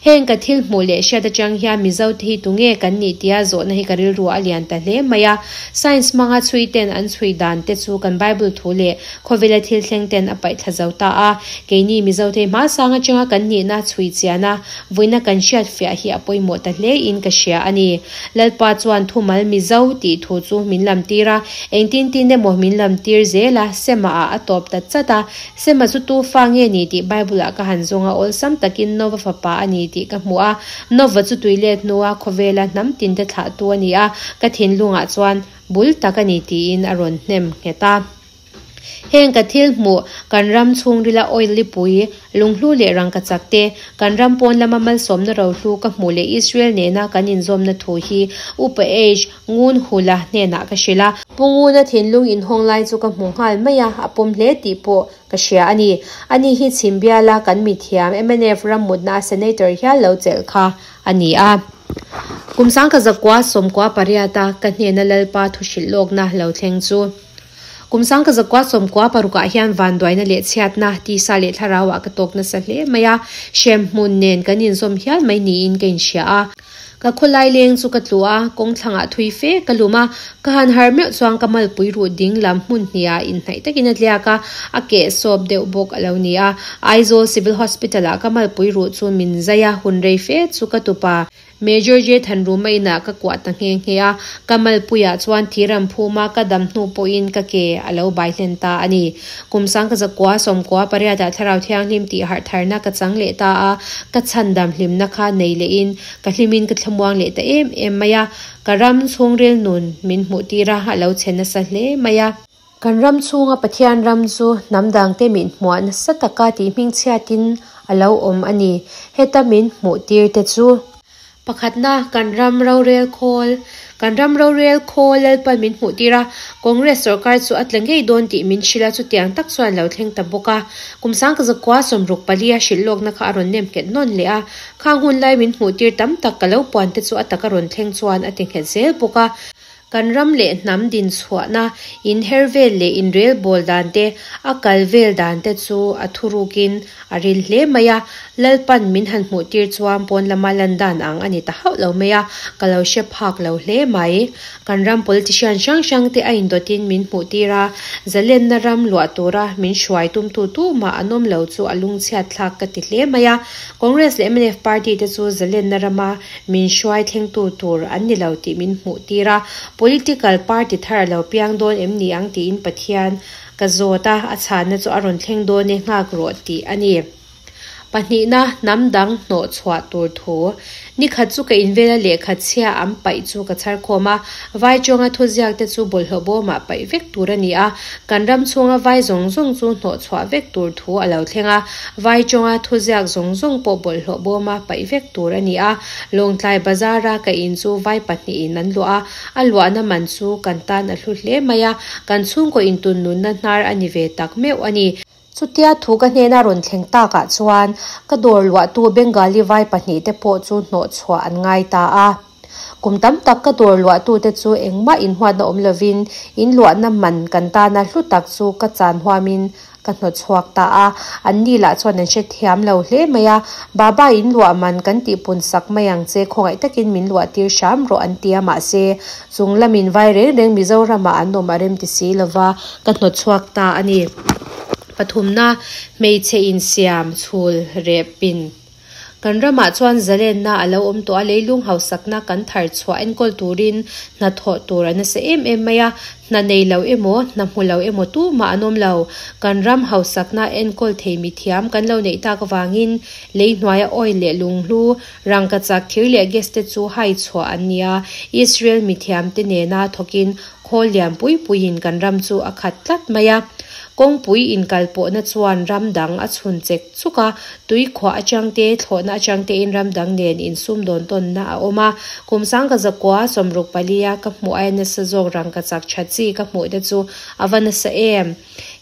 Heng ka thil hmuh leh hriat atang hian Mizote hi tunge kan nih tia zawhna hi ka rilru a lian ta hle mai a. Science hmanga chhui ten an chhui dan te chu kan Bible thu leh Khawvela thil thleng ten a paih thla zo ta a, keini Mizote hmasang atanga kan nihna chhui chian a, vuina kan hriat fiah hi a pawimawh ta hle in ka hria a ni. Lalpa chuan thumal Mizo tih thu chu min lam tir a, engtin tin emaw min lam tir zel a, Sema ah a tawp ta chat a, Sema chu tu fa nge ni tih Bible ah ka han zawng a, awlsam takin Nova fapa a ni tih ka hmu a, Nova chu tui let hnua khawvela hnam tin te thlahtu a ni a, ka thinlungah chuan bul tak a ni tiin a rawn hnem nghet a. Heng ka thil hmuh, kan ram chhungrila oil lipui, lunghlu leh rangkachak te, kan ram pawn lama malsawmna rohlu ka hmuh leh Israel nena kan inzawmna thu hi Upa H. Ngunhula hnenah ka hrilh a. Pu Nguna thinlung inhawng lai chu ka hmu nghal mai a, a pawm hle tih pawh ka hria a ni. Ani hi chhimbiala kan mithiam mnf rammutna a Senator hial lo chelh kha a ni a. Kum 1998 a ka hnena Lalpa thu hrilh lawkna lo thleng chu. Kum 1996 ah hian vanduaina leh chhiatna, tisa leh thlarau ah ka tawk nasa hle mai a, hremhmun nen kan inzawm hial mai niin ka inhria a. Ka khawlai leng chu ka tlu a, kawng thlangah thui fe ka lum a, ka han har meuh chuan ka malpui ruh ding lam hmun hniah inhnaih takin a tliak a, a keh sawp deuh bawk a lo ni a. Aizawl Civil Hospital ah ka malpui ruh chu min zai a, hun rei fe chu ka tupa. Major J Thanruma inah ka kuah ta nghe nghe a, ka malpuiah chuan thiram phuma ka dam hnu pawhin ka ke a lo bai hlen ta a ni. Kum 1998 ah Thlarau Thianghlim tih harh tharna ka chang leh ta a, ka chhandam hlimna kha nei lehin ka hlimin ka thlamuang leh ta em em mai a, ka ram chhungril nun min hmuhtir a, a lo chhe nasa hle mai a. Kan ram chhunga Pathian ram chu hnam dangte min hmuah nasa taka tih hmingchhiatin a lo awm a ni. Heta min hmuhtir te chu. Pakhatna, kan ram rorel khawl. Kan ram rorel khawl Lalpan min hmuhtir a, Congress sorkar chu a tla ngei dawn tih min hrilh a, chutiang tak chuan lo thleng ta bawk a. Kum 1964 a hrilh lawkna kha a rawn nem nghet nawn leh a, khang hun lai min hmuhtir tam tak ka lo puan te chu a taka rawn thleng chuan a ti nghet zel bawk a. Kan ram leh hnam dinchhuahna, inher vel leh inrelbawl dan te, a kal vel dan te chu a thurukin a ril hle mai a. Lalpan min han hmuhtir chuan pawn lama lan dan ang a ni ta hauh lo mai a, ka lo hre phak lo hle mai. Kan ram politician hrang hrang te a indawtin min hmuhtir a, zalenna ram luah tura min hruai tumtu tumah an awm lo chu a lungchhiat thlak ka ti hle mai a. Congress leh mnf party te chu zalenna rama Min hruai thlengtu tur an ni lo tih min hmuh tir a, political party thar a lo piang dawn em ni ang tiin Pathian ka zawt a, a chhanna chu a rawn thleng dawn e nghak rawh tih a ni. Pahnihna, hnam dang hnawh chhuah tur thu. Nikhat chu ka invela lehkha chhia an paih chu ka chhar khawm a, vai chawnga thuziak te chu bawlhhlawh bawmah paih vek tur a ni a, kan ram chhunga vai zawng zawng chu hnawh chhuah vek tur thu a lo thleng a, Vai chawnga thuziak zawng zawng pawh bawlhhlawh bawma paih vek tur a ni a, Lawngtlai bazara ka in chu vai pahnihin an luah a, a luahna man chu kan tan a hlu hle mai a, kan chhungkaw intun nunna hnar a ni ve tak meuh a ni. Chutia thu ka hnena rawn thleng takah chuan ka dawr luahtu Bengali vai pahnihte pawh chu hnawhchhuah an ngai ta a. Kum tam tak ka dawr luahtute chu engmah inhuatna awm lovin in luahna man kan tana hlu tak chu ka chan huamin Ka hnawt chhuak ta a, anni lah chuan an hrethiam lo hle mai a, Baba in luah man kan tihpun sak mai ang che, khawngaih takin min luah tir hram rawh an ti a, mahse chung lamin vai reng reng Mizoramah an awm a rem ti si lova ka hnawt chhuak ta a ni. Pathumna, hmeichhe insiam chhul reh pin. Kan ramah chuan zalenna a lo awm tawh a, leilung hausakna kan thar chhuah enkawl turin hna thawh tur a nasa em em mai a, hna nei lo emaw, hna hmu lo emaw tumah an awm lo. Kan ram hausakna enkawl thei mithiam kan lo neih tak avangin lei hnuaia oil leh lunghlu, rangkachak, thir leh gas te chu hai chhuah an ni a, Israel mithiamte nena thawkin Khawl lian pui puiin kan ram chu a khat tlat mai a. Kawngpui inkal pawhna chuan ram dang a chhun chek chuk a, tui khuah atang te, thlawhna atang tein ram dang nen insum dawn tawnna a awm a. Kum sangka zakua sawmruk palia ka hmuh aia nasa zawk rangkachak tha chi ka hmuh te chu a va nasa em!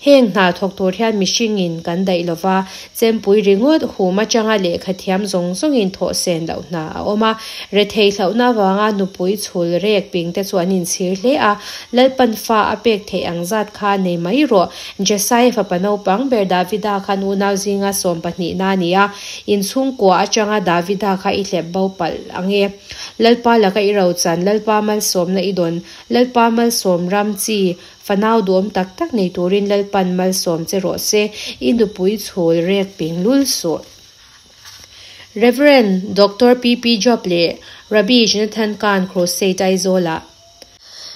Heng hna thawk tur hian mihringin kan daih lo va, chempui ringawt hum atanga lehkha thiam zawng zawngin thawh sen loh hna a awm a. Rethei hlauhna avanga nupui chhul rek ping te chu an inchhir hle a, Lalpan fa a pek theih ang zat kha nei mai rawh. Jesaia fapa naupang ber Davida khan unau zinga sawm pahnihna a ni a, inchhungkua atanga Davida kha i hlep bo palh ang e. Lalpa laka i rochan, Lalpa malsawmna i dawn, Lalpa malsawm ram chi, Fanau duhawm tak tak nei turin Lalpan malsawm che rawh se, i nupui chhul rek ping lul suh. Rev. Doctor PP Job leh Rabbi Jonathan Kahn Crusade Aizawlah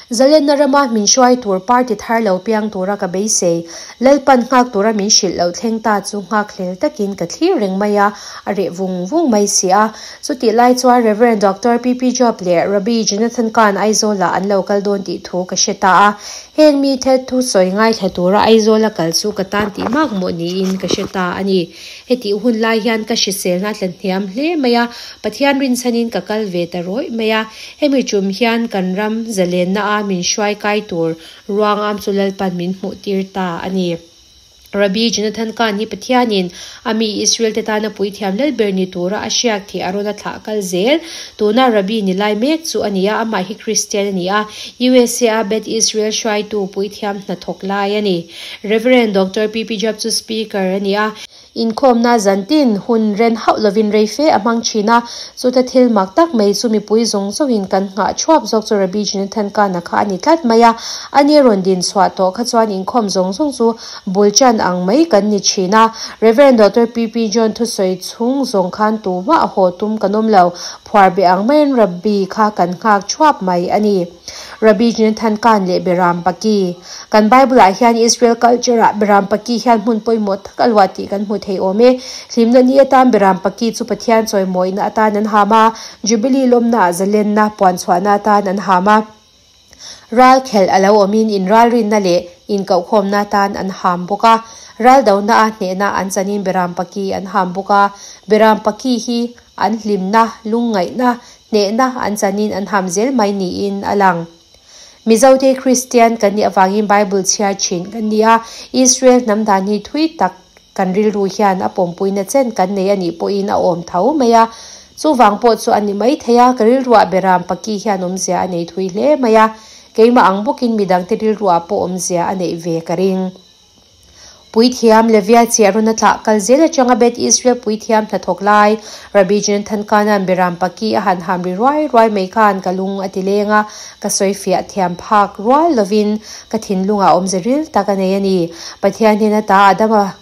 Zalenna rama min hruai tur party thar lo piang tura ka beisei. Lalpan nghak tura min hrilh loh thleng ta chu nghak hlel takin ka thlir reng mai a, a reh vung vung mai si a. Chutih lai chuan Rev. Doctor PP Job leh Rabbi Jonathan Kahn Aizawlah an lo kal dawn tih thu ka hre ta a. Heng mite thusawi ngaithla tura Aizawla kal chu ka tan tih mak mawh niin ka hre ta a ni. Hetih hun lai hian ka hriselna a tla hniam hle mai a, Pathian rinchhanin ka kal ve ta rawih mai a. Hemi tum hian kan ram zalenna a min hruai kai tur ruangam chu Lalpan min hmuh tir ta a ni. Rabbi Jonathan Kahn hi Pathianin a mi Israel te tana puithiam lalber ni tura a hriak thih a rawn a thlah kal zel. Tuna Rabbi ni lai mek chu a ni a, amah hi Kristian a ni a, USA a Beth Israel hruaitu puithiam hnathawk lai a ni. Rev. Doctor PP Job chu Speaker a ni a. Inkhawmna zantin hun ren hauh lovin rei fe a hmang thin a, chuta thil mak tak mai chu mipui zawng zawngin kan nghah thuap zawk chu Rabbi Jonathan Kahn-a kha a ni tlat mai a. Ani rawn din chhuah tawh kha chuan inkhawm zawng zawng chu bul chan ang mai kan ni thin a. Rev. Doctor PP John thusawi chhung zawng khan tumah a haw tum kan awm lo, phuar be ang maiin Rabbi kha kan nghak thuap mai a ni. Rabbi Jonathan Kahn leh Beram Paki. Kan Bible-ah hian Israel culture-ah Beram Paki hian hmun pawimawh tak a luah tih kan hmu thei awm e. Hlimna ni atan Beram Paki chu Pathian chawimawihna atan an ham a, Jubilee lawmnaah zalenna, puanchhuahna atan an ham a. Ral khelh a lo awmin inralrinna leh inkohkhawmna atan an ham bawk a. Ral donaah hnehna an chanin Beram Paki an ham bawk a. Beram Paki hi an hlimna, lungngaihna, hnehna an chanin an ham zel mai niin a lang. Mizote Kristian kan nih avangin Bible chhiar thin kan ni a, Israel hnam dan hi thui tak kan rilru hian a pawmpuina chen kan nei a nih pawhin a awm tho mai a. Chuvang pawh chu a ni mai thei a, ka rilruah Beram Paki hian awmzia a nei thui hle mai a, keimah ang bawkin midangte rilruah pawh awmzia a neih ve ka ring. Puithiam Levia chiah rawn a thlah kal zel atanga Beth Israel puithiam hnathawk lai Rabbi Jonathan Kahn-a'n Beram Paki a han ham ri ruai ruai mai khan ka lung a ti leng a, ka sawi fiah thiam phak rual lovin ka thinlungah awmze ril tak a nei a ni. Pathian hnena ta Adama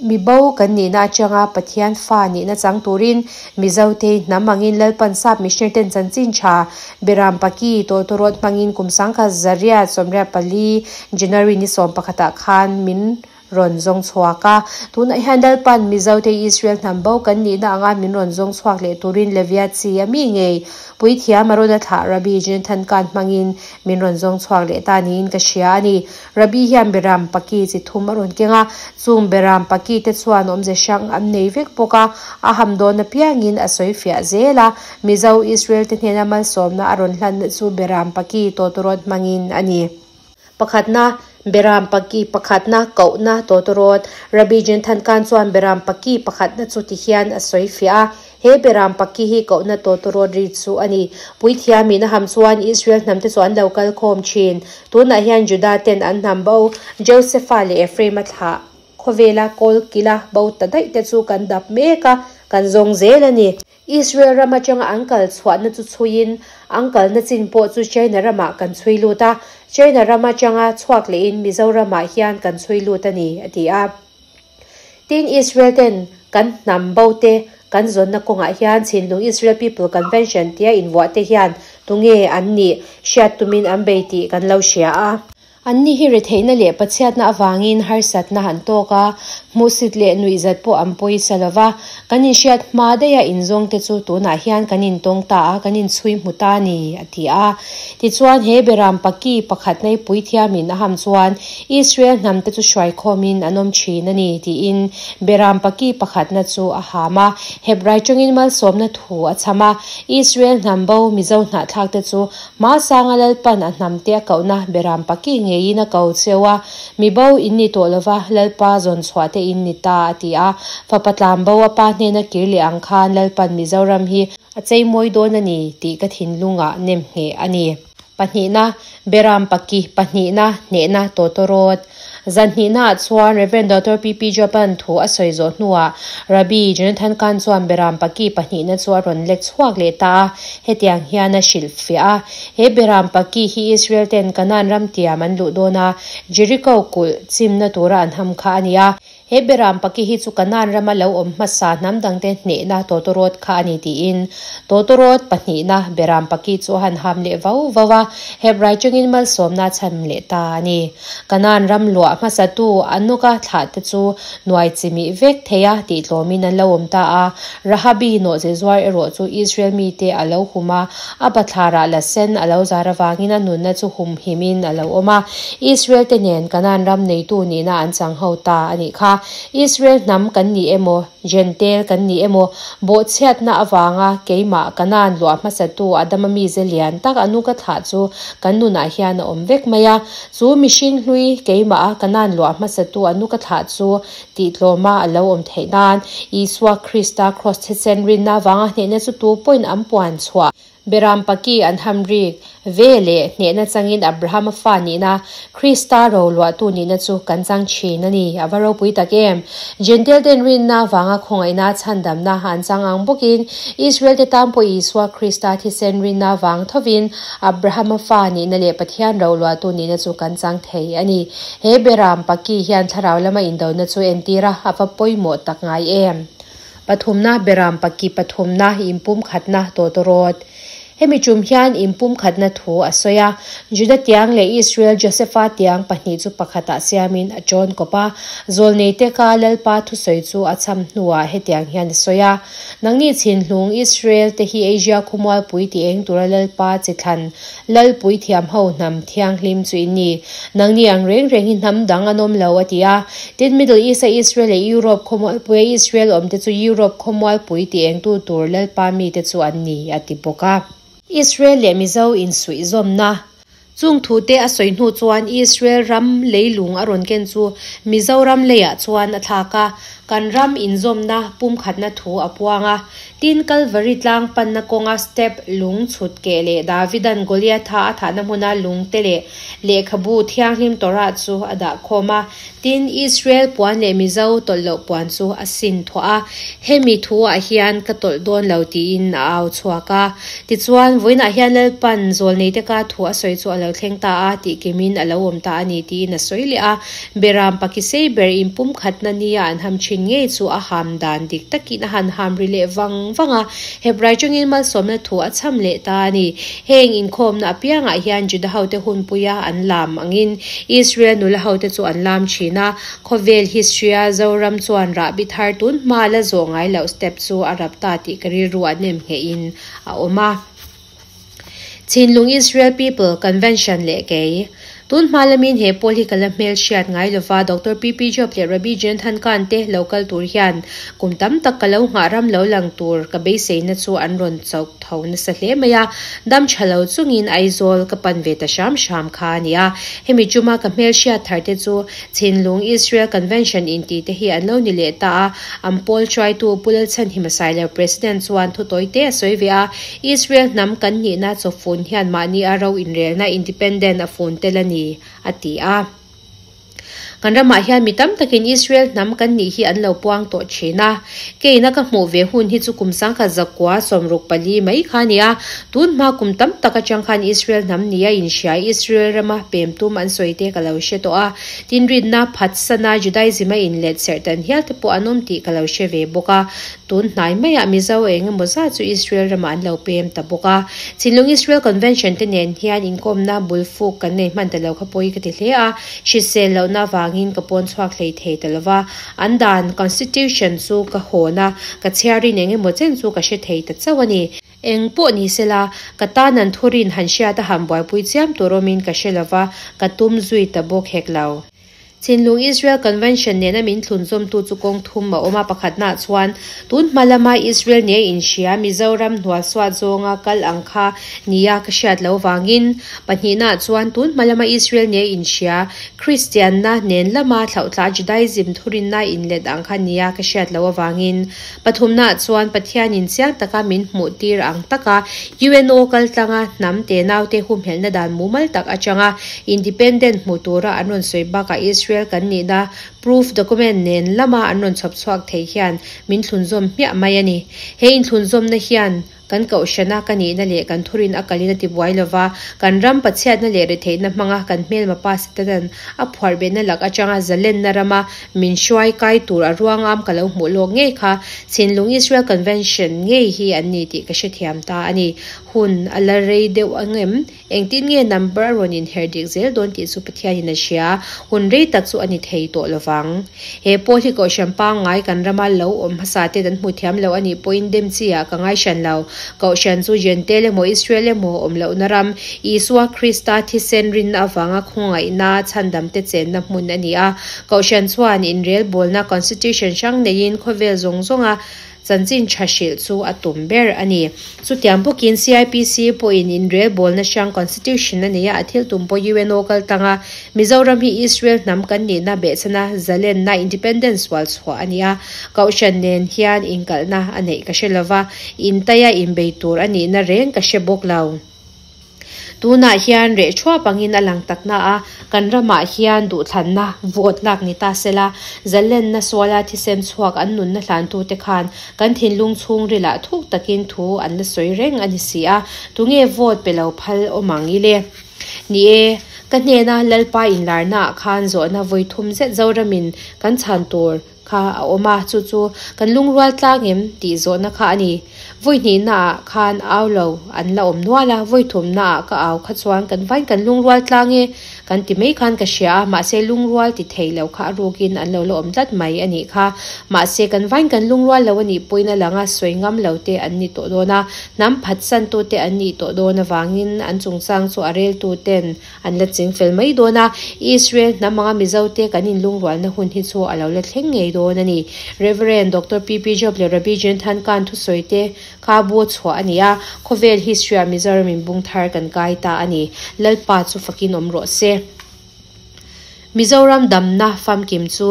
mi bo kan nihna atanga Pathian fa nihna chang turin Mizote hnam angin Lalpan sap missionary ten chanchin tha Beram Paki tawtawrawt hmangin kum sangkhat zariat 84 January ni 11 ah khan min rawn zawng chhuak a. Tunah hian Lalpan Mizote Israel hnam bo kan nihna anga min rawn zawng chhuak leh turin Levia chi a mi ngei Puithiam a rawn a thlah Rabbi Jonathan Kahn hmangin min rawn zawng chhuak leh ta niin ka hria a ni. Rabbi hian Beram Paki chi thum a rawn keng a, chung Beram Paki te chuan awmze hrang an nei vek bawk a, a ham dawn apiangin a sawi fiah zel a. Mizo Israel te hnena malsawmna a rawn hlanna chu Beram Paki tawtawrawt hmangin a ni. Pakhatna, Beram Paki pakhatna kohna tawtawrawt. Rabbi Jonathan Kahn chuan Beram Paki pakhatna chu ti hian a sawi fiah a, He Beram Paki hi kohna tawtawrawt ri chu a ni. Puithiamin a ham chuan Israel hnamte chu an lo kal khawm thin. Tunah hian Judah ten an hnam bo Josepha leh Ephraim a thlah. Khawvela kawl kila bo ta daih te chu kan dap mek a, kan zawng zel a ni. Israel ram atanga an kal chhuahna chu chhuiin, an kalna chin pawh chu China ramah kan chhui lut a, China ram atanga chhuak lehin Mizoramah hian kan chhui lut a ni, a ti a. Tin, Israel ten kan hnam bo te kan zawnna kawngah hian Chhinlung Israel People Convention tia invuah te hian tunge an nih hriat tumin an bei tih kan lo hria a. Anni hi retheihna leh pachhiatna avangin harsatna an tawk a, hmuhsit leh nuihzat pawh an pawisa lo va. Kan inhriat hma daiha inzawng te chu tunah hian kan intawng ta a, kan inchhui hmu ta a ni, a ti a. Tichuan, he beram paki pakhat nei puithiamin a ham chuan Israel hnamte chu hruaikhawmin an awm thin a ni, tiin beram paki pakhatna chu a ham a. Hebrai tawngin malsawmna thu a chham a, Israel hnam bo Mizo hnahthlakte chu Hmasanga Lalpan a hnamte a kohna beram paki ngeiin a ko cheu a, Mi bo in ni tawh lova, Lalpa zawn chhuah te in ni ta, a ti a. Fapa tlan bo a pa hnena kir leh ang khan Lalpan Mizoram hi a cheimawi dawn a ni tih ka thinlungah nem ngheh a ni. Pahnihna, Beram paki pahnihna hnehna tawtawrawt. Zanhnihnaah chuan Rev. Doctor PP Joban thu a sawi zawh hnuah Rabbi Jonathan Kahn chuan Beram Paki pahnihna chu a rawn lek chhuak leh ta a, hetiang hian a hrilhfiah a, He Beram Paki hi Israel ten Kanaan ram tiam an luh dawn a, Jericho kulh chimna tura an ham kha a ni a. He Beram Paki hi chu Kanaan rama lo awm hmasa hnam dangte hnehna tawtawrawt kha a ni tiin tawtawrawt pahnihna Beram Paki chu a han ham leh vau vau a, Hebrai tawngin malsawmna a chhan leh ta a ni. Kanaan ram luah hmasatu Anuka thlahte chu nuai chimih vek thei a tih tlawmin an lo awm ta a. Rahabi nawhche zuar erawh chu Israel mite a lo hum a, a bathlarah la sen a lo zar avangin a nunna chu humhimin a lo awm a. Israel te nen Kanaan ram neitu nihna an chang ho ta a nih kha. Israel hnam kan ni emaw, Jentail kan ni emaw, bawhchhiatna avanga keimah Kanaan luah hmasatu Adama mize lian tak Anuka thlah chu kan nunah hian a awm vek mai a. Chu mihring hlui keimah a Kanaan luah hmasatu a nuka thlah chu tihtlawma a lo awm theih nan Isua Krista kraws thisen rinna avanga hnehna chu tu pawhin an puan chhuah Beram paki an ham rik ve leh hnehna changin Abrahama fa nihna Krista ro luahtu nihna chu kan chang thin a ni. A va ropui tak em! Jentail ten rinna avanga khawngaihna chhandamna an chang ang bawkin Israel te tan pawh Isua Krista thisen rinna avang thovin Abrahama fa nihna leh Pathian roluahtu nihna chu kan chang thei a ni. He Beram Paki hian thlarau lama indona chu entir a, a va pawimawh tak ngai em? Pathumna, Beram Paki pathumna, inpumkhatna tawtawrawt. Hemi tum hian inpumkhatna thu a sawi a. Juda tiang leh Israel Josefa tiang pahnih chu pakhatah siamin a tawn kawp a. Zawlneite ka Lalpa thusawi chu a cham hnuah hetiang hian a sawi a. Nangni chhinhlung Israel te hi Asia khawmualpui ti eng tura Lalpa chi thlan Lalpui thiam ho hnam thianghlim chu in ni. Nangni ang reng reng hi hnam dang an awm lo a ti a. Tin Middle East a Israel leh Europe khawmualpui a Israel awm te chu Europe khawmualpui ti engtu tur Lalpa mite chu an ni a ti bawk a. Israel leh Mizo insuihzawmna Chung thute a sawi hnu chuan Israel ram leilung a rawn ken chu Mizoram leiah chuan a thlak a, kan ram inzawmna pumkhatna thu a puang a. Tin, Kalvari tlang panna kawnga step lung chhut keh leh Davidan Goliatha a thahna hmuna lungte leh lehkhabu thianghlim Torah chu a dah khawm a. Tin, Israel puan leh Mizo tawlh loh puan chu a sin thuah a, hemi thuah hian ka tawlh dawn lo tiin a au chhuak a. Tichuan, vawiinah hian Lalpan zawlneite ka thu a sawi chu a lo thleng ta a, tih kimin a lo awm ta a ni tiin a sawi leh a. Beram Pakisei ber inpumkhatna nia an ham thin ngei chu a ham dan dik takin a han ham ri leh vang vang a, Hebrai tawngin malsawmna thu a chham leh ta a ni. Heng inkhawmna apiangah hian Juda hote hunpuia an lam angin Israel nula hote chu an lam thin a, khawvel history-a Zoram chuan rahbi thar tun hma la zawh ngai loh step chu a rap ta tih ka rilru a nem nghehin a awm a. Chhinlung Israel People Convention leh kei. Tun hma lamin he pawl hi ka la hmel hriat ngai lova Doctor PP Job leh Rabbi Jonathan Kahn te lo kal tur hian kum tam tak ka lo nghah ram lo lang tur ka beiseina chu an rawn chauh tho nasa hle mai a, dam tha lo chungin Aizawl ka pan ve ta hram hram kha a ni a. Hemi chuma ka hmel hriat thar te chu Chhinlung Israel Convention intih te hi an lo ni leh ta a, an pawl hruaitu Pu Lalchhanhima Sailo President chuan thu tawi te a sawi ve a, Israel hnam kan nihna chawfun hian mahni a ro inrelna independent a fun tel a ni, a ti a. Kan ramah hian mi tam takin Israel hnam kan nih hi an lo puang tawh thin a. Keina ka hmuh ve hun hi chu kum 1964 mai kha a ni a. Tun hma kum tam tak atang khan Israel hnam nia inhria Israel rama pem tum an sawi te ka lo hre tawh a. Tin rinna phatsana Judaism a inlet serh tan hial te pawh an awm tih ka lo hre ve bawk a. Tun hnai maiah Mizo eng emaw zat chu Israel ramah an lo pem ta bawk a. Thinlung Israel Convention te nen hian inkawmna bul fuk kan nei hman ta lo kha pawi ka ti hle a, hrisel lohna avangin ka pawn chhuak hlei thei ta lo va. An dan, Constitution, chu ka hawn a, ka chhiarin eng emaw chen chu ka hre thei ta chauh a ni. Eng pawh ni sela, ka tan an thurin han hriat a han buaipui chiam tur awmin ka hre lo va, ka tum zui ta bawk hek lo. Thinlung Israel Convention nena min thlunzawmtu chu kawng thum a awm a, pakhatnaah chuan tun hma lama Israel nia inhria Mizoram hnualsuat zawnga kal ang kha nia ka hriat lo vangin, pahnihnaah chuan tun hma lama Israel nia inhria Kristianna nen lama thlauhthla Judaism thurinna inlet ang kha nia ka hriat lo avangin, pathumnaah chuan Pathianin chiang taka min hmuhtir ang taka UNO kaltlanga hnam tenaute humhelhna dan mumal tak atanga Independent hmu tura an rawn sawi bakah Israel kan nihna proof document nen lama an rawn chhawp chhuak thei hian min thlunzawm hmiah mai a ni. He inthlunzawmna hian kan kohhrana ka nihna leh kan thurin a kalin a tibuai lova, kan ram pachhiatna leh retheihna hmanga kan hmelma pa Setanan a phuarbehna lak atanga zalenna rama min hruai kai tur a ruangam ka lo hmuh lawk ngei kha Chhinlung Israel Convention ngei hi an ni tih ka hrethiam ta a ni. Hun a la rei deuh ang em? Engtin nge number a rawn inher dik zel dawn tih chu Pathianin a hria, hun rei tak chu a ni thei tawh lo vang. He pawl hi Kohhran pangngai kan rama lo awm hmasa ten an hmu thiam lo a nih pawhin dem chi ah ka ngai hran lo. Kohhran chu Jentail emaw Israel emaw awm lohna ram, Isua Krista thisen rinna avanga khawngaihna chhandamte chenna hmun a ni a. Kohhran chuan inrelbawlna constitution hrang neiin khawvel zawng zawnga Chanchin tha hrilh chu a tum ber a ni. Chutiang bawkin CIPC pawhin inrelbawlna hrang Constitution a nei a, a thil tum pawh UNO kal tang a, Mizoram hi Israel hnam kan nihna behchhana zalenna, independence, sual chhuah a ni a, Kohhran nen hian inkalhna a neih ka hre lova, intaia inbei tur a nihna reng ka hre bawk lo. Tunah hian reh thuap angin a lang tak na a, kan ramah hian duhthlanna vote lak ni ta sela, zalenna suala thisen chhuak an nunna hlantute khan kan thinlung chhungrilah thuk takin thu an la sawi reng a ni si a, tunge vote pe lo phal awm ang i le? Ni e, ka hnena Lalpa inlarnaah khan zawhna vawi thum zet Zoramin kan chhan tur kha a awm a, chu chu kan lungrual tlang em tih zawhna kha a ni. Vawi hnihnaah khan au lo an la awm nual a, vawi thumnaah ka au kha chuan kan vain kan lungrual tlang e kan ti mai khan ka hria a, mahse lungrual ti thei lo kha a rukin an lo la awm tlat mai a nih kha. Mahse kan vain kan lungrual lo a nih pawhin a langa sawi ngam lo te an ni tawh dawn a, hnam phatsantute an nih tawh dawn avangin an chungchang chu a reltuten An la ching fel mai dawn a, Israel hnam anga Mizote kan inlungrualna hun hi chu a lo la thleng ngei dawn a ni. Rev. Doctor PP Job leh Rabbi Jonathan Kahn thusawite kha bu a chhuah a ni a, khawvel history-ah Mizoram in bung thar kan kai ta a ni. Lalpa chu fakin awm rawh se. Mizoram damna famkim chu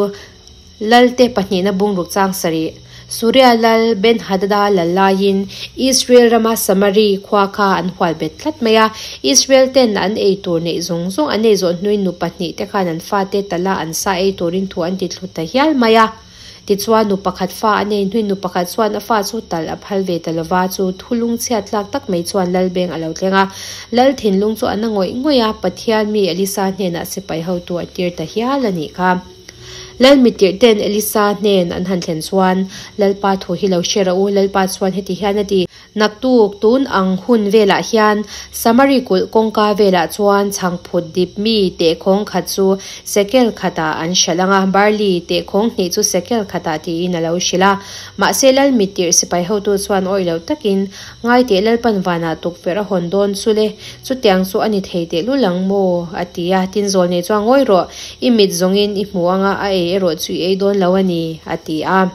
Lalte pahnihna bungruk chang sarih, Suria lal Ben-hadada lal laiin Israel rama Samari khua kha an hual bet tlat mai a. Israel ten an ei tur neih zawng zawng an ei zawh hnuin nu pahnih te khan an fate tala an sa ei turin thu an ti thlu ta hial mai a. Tichuan nu pakhat fa a nei hnuin nu pakhat chuan a fa chu tal a phal ve ta lova, chu thu lungchhiat tlak tak mai chuan lal beng a lo thleng a. Lal thinlung chu a na ngawih ngawih a, Pathian mi Elisa hnenah sipai hotu a tir ta hial a nih kha. Lal mitirh ten Elisa hnen an han thlen chuan, Lalpa thu hi lo hre rawh u, Lalpa chuan heti hian a ti, Naktuk tun ang hun velah hian Samari kulh kawngka velah chuan chhangphut dip mi tehkhawng khat chu sekel khatah an hralh ang a, barley tehkhawng hnih chu sekel khatah tiin a lo hrilh a. Mahse Lal mitirh sipai hotu chuan awih lo takin, Ngaiteh Lalpan vanah tukverh a hawn dawn chu le, chutiang chu a ni thei teh lul ang maw? a ti a. Tin zawl nei chuan ngawi rawh, i mit zawngin i hmu anga a ei erawh chu i ei dawn lo a ni, a ti a.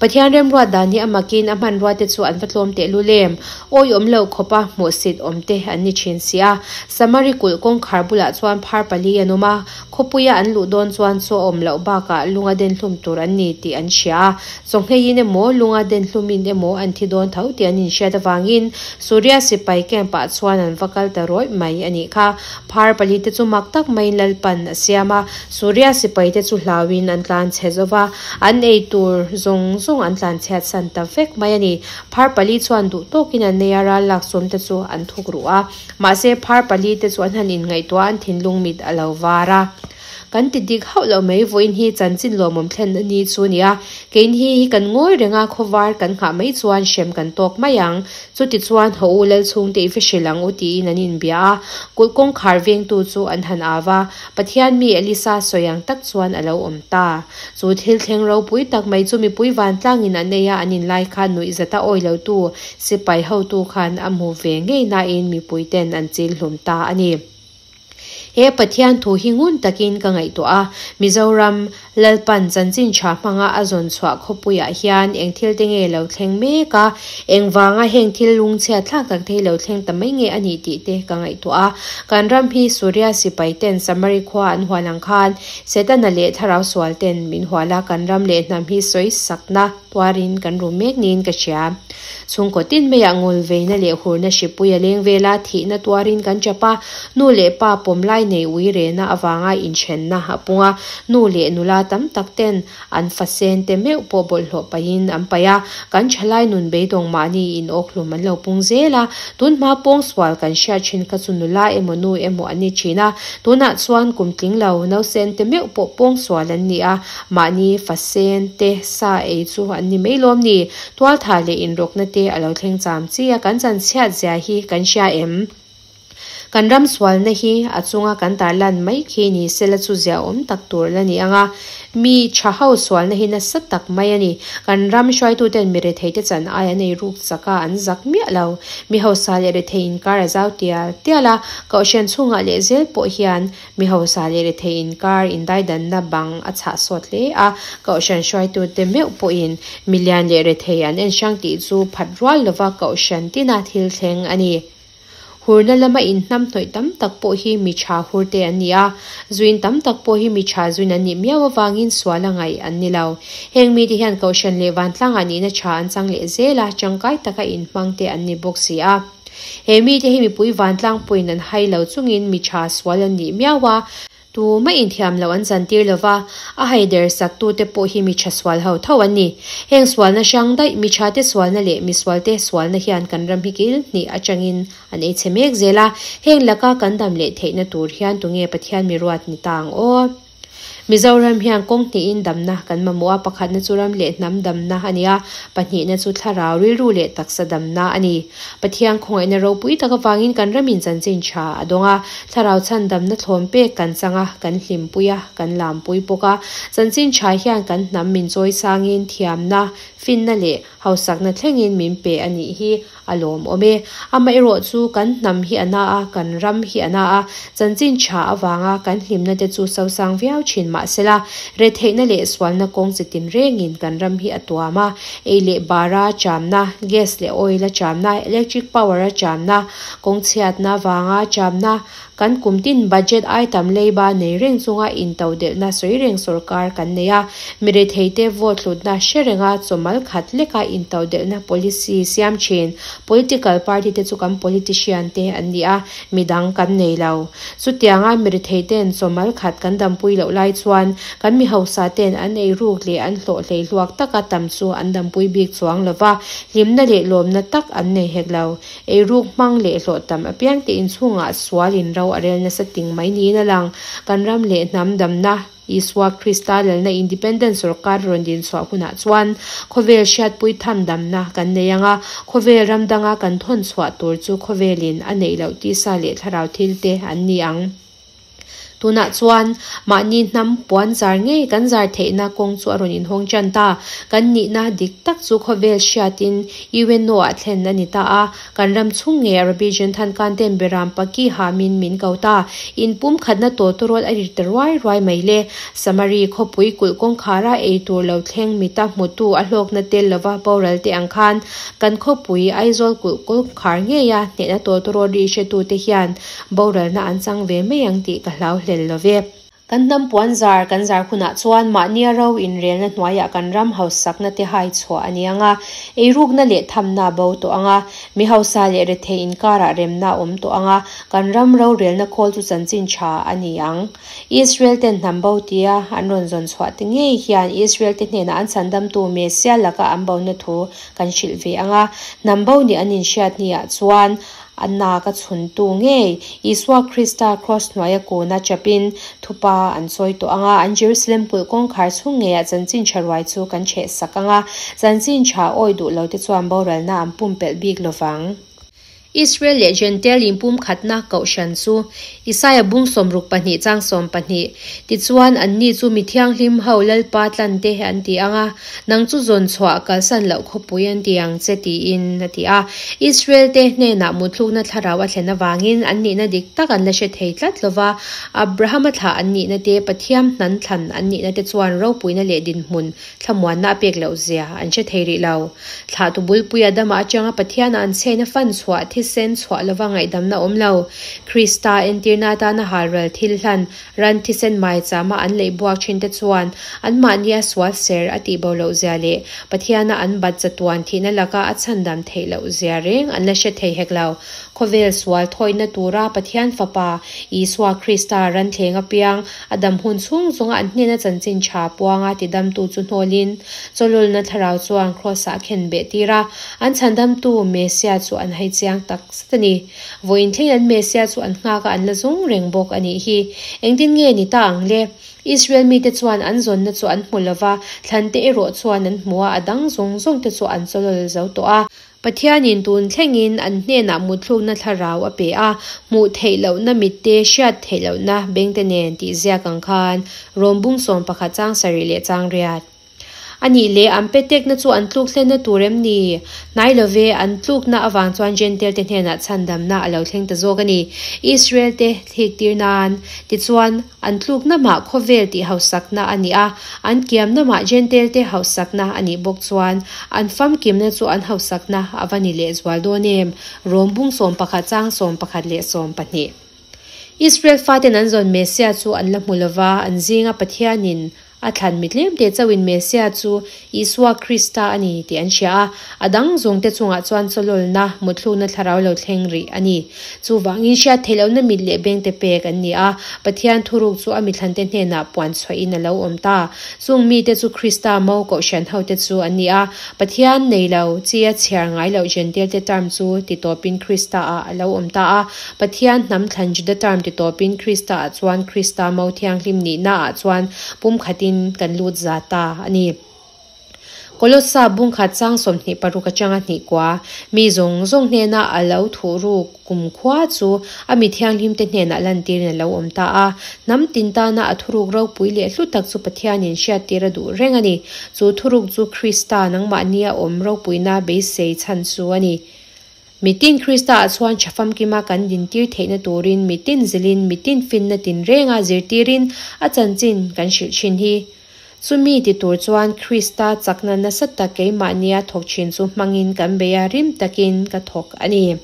Pathian remruat dan hi a makin a hmanrua te chu an va tlawm tehlul em? Awi awm loh khawpa hmuhsit awm te an ni thin si a. Samari kulh kawngkhar bulah chuan phar pali an awm a, khawpuia an luh dawn chuan chaw awm loh bakah lunga den hlum tur an ni tih an hria a. Chawngheiin emaw, lunga den hlumin emaw an thi dawn tho tih an inhriat avangin Suria sipai camp ah chuan an va kal ta rawih mai a nih kha. Phar pali te chu mak tak maiin Lalpan a siam a, Suria sipai te chu hlauin an tlan chhe zo va, an ei tur zawng zawng an tlan chhiat san ta vek mai a ni. Phar pali chuan duh tawkin an nei a, ral lak sawm te chu an thuk ruh a. Mahse, phar pali te chu an han inngaihtuah a, an thinlung mit a lo var a. Kan ti dik hauh loh mai, vawiin hi chanchin lawmawm thlen a ni chu nia. Kein hi hi kan ngawi reng a, khawvar kan nghah mai chuan hrem kan tawk mai ang. Chutichuan, haw u Lalchhungte i va hrilh ang u tiin an inbia a. Kulh kawngkhar vengtu chu an han au a, Pathian mi Elisa sawi ang tak chuan a lo awm ta. Chu thil thleng ropui tak mai chu mipui vantlangin an ei a, an inlai khan nuihzata awi lotu sipai hotu khan a hmu ve ngei nain mipuiten an chil hlum ta a ni. He Pathian thu hi ngun takin ka ngaihtuah a, Mizoram Lalpan chanchin tha hmanga a zawn chhuah khawpuiah hian eng thil te nge lo thleng mek a, engvanga heng thil lungchhiat thlak tak te hi lo thleng ta mai nge a nih tih te ka ngaihtuah a. Kan ram hi Suria sipai ten Samari khua an hual ang khan Setana leh thlarau sual ten min hual a, kan ram leh hnam hi sawi sakna tuarin kan rum mek niin ka hria. Chhungkaw tin maiah ngawlveina leh hurna hripui a leng vel a, thihna tuarin kan chap a, nu leh pa pawm lai nei ui rehna avanga inthenna a pung a, nu leh nula tam tak ten an fa sen te meuh pawh bawlhhlawh pahin an paih a, kan thalai nun beidawng mahni in awkhlum an lo pung zel a, tunhma pawngsual kan hriat thin kha chu nula emaw nu emaw an ni thin a, tunah chuan kum tling lo nausen te meuh pawh pawngsual an ni a, mahni fa sen te sa ei chu an ni mai lawm ni? Tualthah leh inrawkna te a lo thleng cham chi a, kan chanchhiat zia hi kan hria em? Kan ram sualna hi a chunga kan tarlan mai khi ni sela chu ziaawm tak tur la ni ang a, mi tha ho sualna hi nasa tak mai a ni. Kan ram hruaituten mi retheite chan ai an ei ruk chak a, an zak miah lo. Mi hausa leh rethei inkar a zau tial tial a, Kohhran chhungah leh zel pawh hian mi hausa leh rethei inkar indaidanna bang a chhah sawt hle a, Kohhran hruaitute meuh pawhin milian leh rethei an en hrang tih chu phat rual lova Kohhran tina thil thleng a ni. Hurna lama inhnam hnawih tam tak pawh hi mi tha hur te an ni a, zuin tam tak pawh hi mi tha zuin an nih miau avangin sual a ngaih an ni lo. Heng mite hian Kohhran leh Vantlangah nihna tha an chang leh zel a, tangkai taka inhmang te an ni bawk si a. He mite hi mipui vantlang pawhin an hai lo chungin mi tha sual an nih miau a, Tumah inthiam loh an chantir lo va, a haider saktute pawh hi mi tha sual ho tho an ni. Heng sualna hrang daih, mi thate sualna leh mi sualte sualna hian kan ram hi kil hnih atangin an ei chhe mek zel a, heng laka kan dam leh theihna tur hian tunge Pathian mi ruat ni ta ang aw? Mizoram hian kawng hnihin damna kan mamawh a, pakhatna chu ram leh hnam damna a ni a, pahnihna chu thlarau rilru leh taksa damna a ni. Pathian khawngaihna ropui tak avangin kan ramin chanchin tha a dawng a, thlarau chhandamna thlawm pek kan chang a, kan hlimpui a, kan lampui bawk a. Chanchin tha hian kan hnam min chawi sangin thiamna, finna leh hausakna thlengin min pe a nih hi a lawmawm e. Amaherawh chu kan hnam hi a na a, kan ram hi a na a, chanchin tha avanga kan hlimna te chu sosang viau thin mahsela, retheihna leh sualna kawng chi tinrengin kan ram hi a tuam a, Ei leh bara chamna, gas leh oil a chamna, electric power a chamna, kawng chhiatna vanga chamna, kan kum tin budget ai tam leiba nei reng chunga intodelhna sawi reng sorkar kan nei a, mi retheite vote hlutna hre renga chawmal khat leka intodelhna policy siam thin political party te chu kan politician te an ni a, midang kan nei lo. Chutianga mi retheite'n chawmal khat kan dampui loh lai chuan kan mi hausa te'n an ei ruk leh an hlawh hlei hluak taka tam chu an dampui bik chuang lo va, hlimna leh lawmna tak an nei hek lo. Ei ruk hmang leh hlawh tam apiang te inchhungah sual in ro a rel nasa ting mai niin a lang. Kan ram leh hnam damna. Isua Krista lalna Independent sawrkar rawn din chhuah hunah chuan khawvel hriatpui tham damna kan nei ang a, khawvel ram danga kan thawn chhuah tur chu khawvelin a neih loh tisa leh thlarau thil te an ni ang. Tunah chuan mahni hnam puan zar ngei kan zar theihna kawng chu a rawn inhawng tan ta. Kan nihna dik tak chu khawvel hriatin UNO ah thlen a ni ta a. Kan ram chhung ngei Arabi Jenthan Kanten Beram Paki hamin min ko ta. Inpumkhatna tawtawrawl a ri ta ruai ruai mai le. Samari khawpui kulh kawngkhara ei tur lo thleng mita hmutu a hlawkna tel lova boral te ang khan kan khawpui Aizawl kulh kawngkhar ngeia hnehna tawtawrawl ri hretute hian boralna an chang ve mai ang tih ka hlau hlel lo ve. Kan hnam puan zar kan zar hunah chuan mahnia ro inrelna hnuaiah kan ram hausakna te hai chhuah a ni ang a, eirukna leh thamna a bo tawh ang a, mi hausa leh rethei inkarah remna a awm tawh ang a, kan ram rorelna khawl chu chanchin tha a ni ang. Israel ten hnam bo tia an rawn zawn chhuah te ngei hian Israel te hnenah an chhandamtu Messia laka an bona thu kan hrilh ve ang a, hnam bo nih an inhriat hniah chuan A nak a chhuntu ngei Isua Krista kraws hnuaia kuna chapin thupa an sawi tawh ang a, an Jerusalem kulh kawngkhar chhung ngeiah chanchin tha ruai chu kan chheh sak ang a, chanchin tha awi duh lote chuan boralna an pumpelh bik lo vang. Israel leh Jentail inpumkhatna kohhran chu Isaia bung sawmruk pahnih chang sawm pahnih tichuan anni chu mi thianghlim ho Lalpa tlante an ti ang a, Nang chu zawn chhuah kalsan loh khawpui an ti ang che tiin a ti a. Israel-te hnenah muthlukna thlarau a thlen avangin an nihna dik tak an la hre thei tlat lo va, Abrahama thlah an nihna te, Pathiam hnan thlan an nihna te chuan ropuina leh dinhmun thlamuanna a pek loh zia an hre thei rih lo. Thlahtu bulpui Adama atanga Pathiana an chhena fan chhuah thisen chhuah lova ngaihdamna awm lo. Krista entirna atana halral thil hlan Ran thisen maichama an leih buak thin te chuan anmahnia sual ser a tih bo loh zia leh Pathiana an bat chatuan thihna laka a chhandam theih loh zia reng an la hre thei hek lo. Khawvel sual thawihna tura Pathian Fapa Isua Krista ran thleng apiang a dam hun chhung zawnga an hnena chanchin tha puanga tidamtu chu hnawlin chawlawlna thlarau chuan Kraws-ah a khen beh tir a, an chhandamtu Messia chu an hai chiang tak zet a ni. Vawiin thleng an Messia chu an nghak a, an la zawng reng bawk a nih hi. Engtin nge ni ta ang le? Israel mite chuan an zawnna chu an hmu lo va, thlante erawh chuan an hmu a, a dang zawng zawng te chu an chawlawl zo tawh a. Pathianin tun thlengin an hnenah mutthlukna thlarau a pe a, hmuh theih lohna mitte, hriat theih lohna bengte nen tih ziak ang khan Rom bung 11 chang sarih leh chang riat. A nih leh, an petekna chu an tluk hlenna tur em ni? Hnai lo ve, an tlukna avang chuan Jentail-te hnenah chhandamna a lo thleng ta zawk a ni. Israel-te thliktir nan. Tichuan, an tlukna mah khawvel tih hausakna a ni a, an kiamna mah Jentail-te hausakna a nih bawk chuan, an famkimna chu an hausakna a va ni lehzual dawn em? Rom bung 11 chang 11 leh 12. Israel faten an zawn Messiah chu an la hmu lo va, an zinga Pathianin A thlan mi tlemte chauhin Messiah chu Isua Krista a ni tih an hria a, a dang zawngte chungah chuan chawlawlna, mutthlukna thlarau lo thleng rih a ni. Chuvangin hriat theih lohna mit leh bengte pek an ni a, Pathian thuruk chu a mithlante hnenah puan chhuahin a lo awm ta. Chung mite chu Krista mo kohhran hote chu an ni a, Pathian nei lo, chi a chhiar ngai loh Jentail-te term chu titawpin Krista-ah a lo awm ta a, Pathian hnam thlan Juda term titawpin Krista-ah chuan Krista mo thianghlim nihnaah chuan pumkhatin kan lut za ta a ni. Kolossa bungkhat chang 26 atanga hnih kua, mi zawng zawng hnena a lo thuh ruk kumkhua chu a mi thianghlimte hnenah lantirin a lo awm ta a. Hnam tin tana a thuruk ropui leh hlu tak chu Pathianin hriattir a duh reng a ni. Chu thuruk chu Krista nangmahnia awm ropuina beisei chhan chu a ni. Mitin Krista-ah chuan tha famkima kan dintir theihna turin mitin zilin mitin finna tinrenga zirtirin a chanchin kan hrilh thin hi. Chumi ti tur chuan Krista chakna nasa tak keimahnia thawk thin chu hmangin kan bei a, rim takin ka thawk a ni.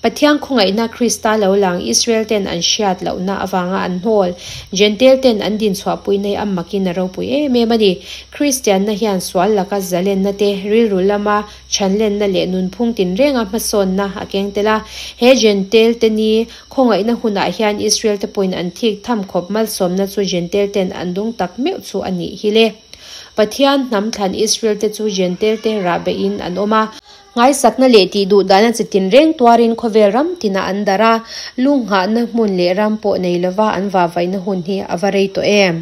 Pathian khawngaihna Krista lo lang Israel ten an hriat lohna avanga an hnawl, Jentail ten an dinchhuahpui nei a makin a ropui em em a ni. Kristianna hian sual laka zalenna te, rilru lama chhanlenna leh nunphung tinrenga hmasawnna a keng tel a. He Jentail te ni khawngaihna hunah hian Israel te pawhin an thik tham khawp malsawmna chu Jentail ten an dawng tak meuh chu a nih hi le. Pathian hnam thlan Israel te chu Jentail te rahbehin an awm a. Ngaisakna leh tih duh dahna chi tinreng tuarin khawvel ram tinah an darh a, lunghahna hmun leh ram pawh nei lova an vahvaihna hun hi a va rei tawh em?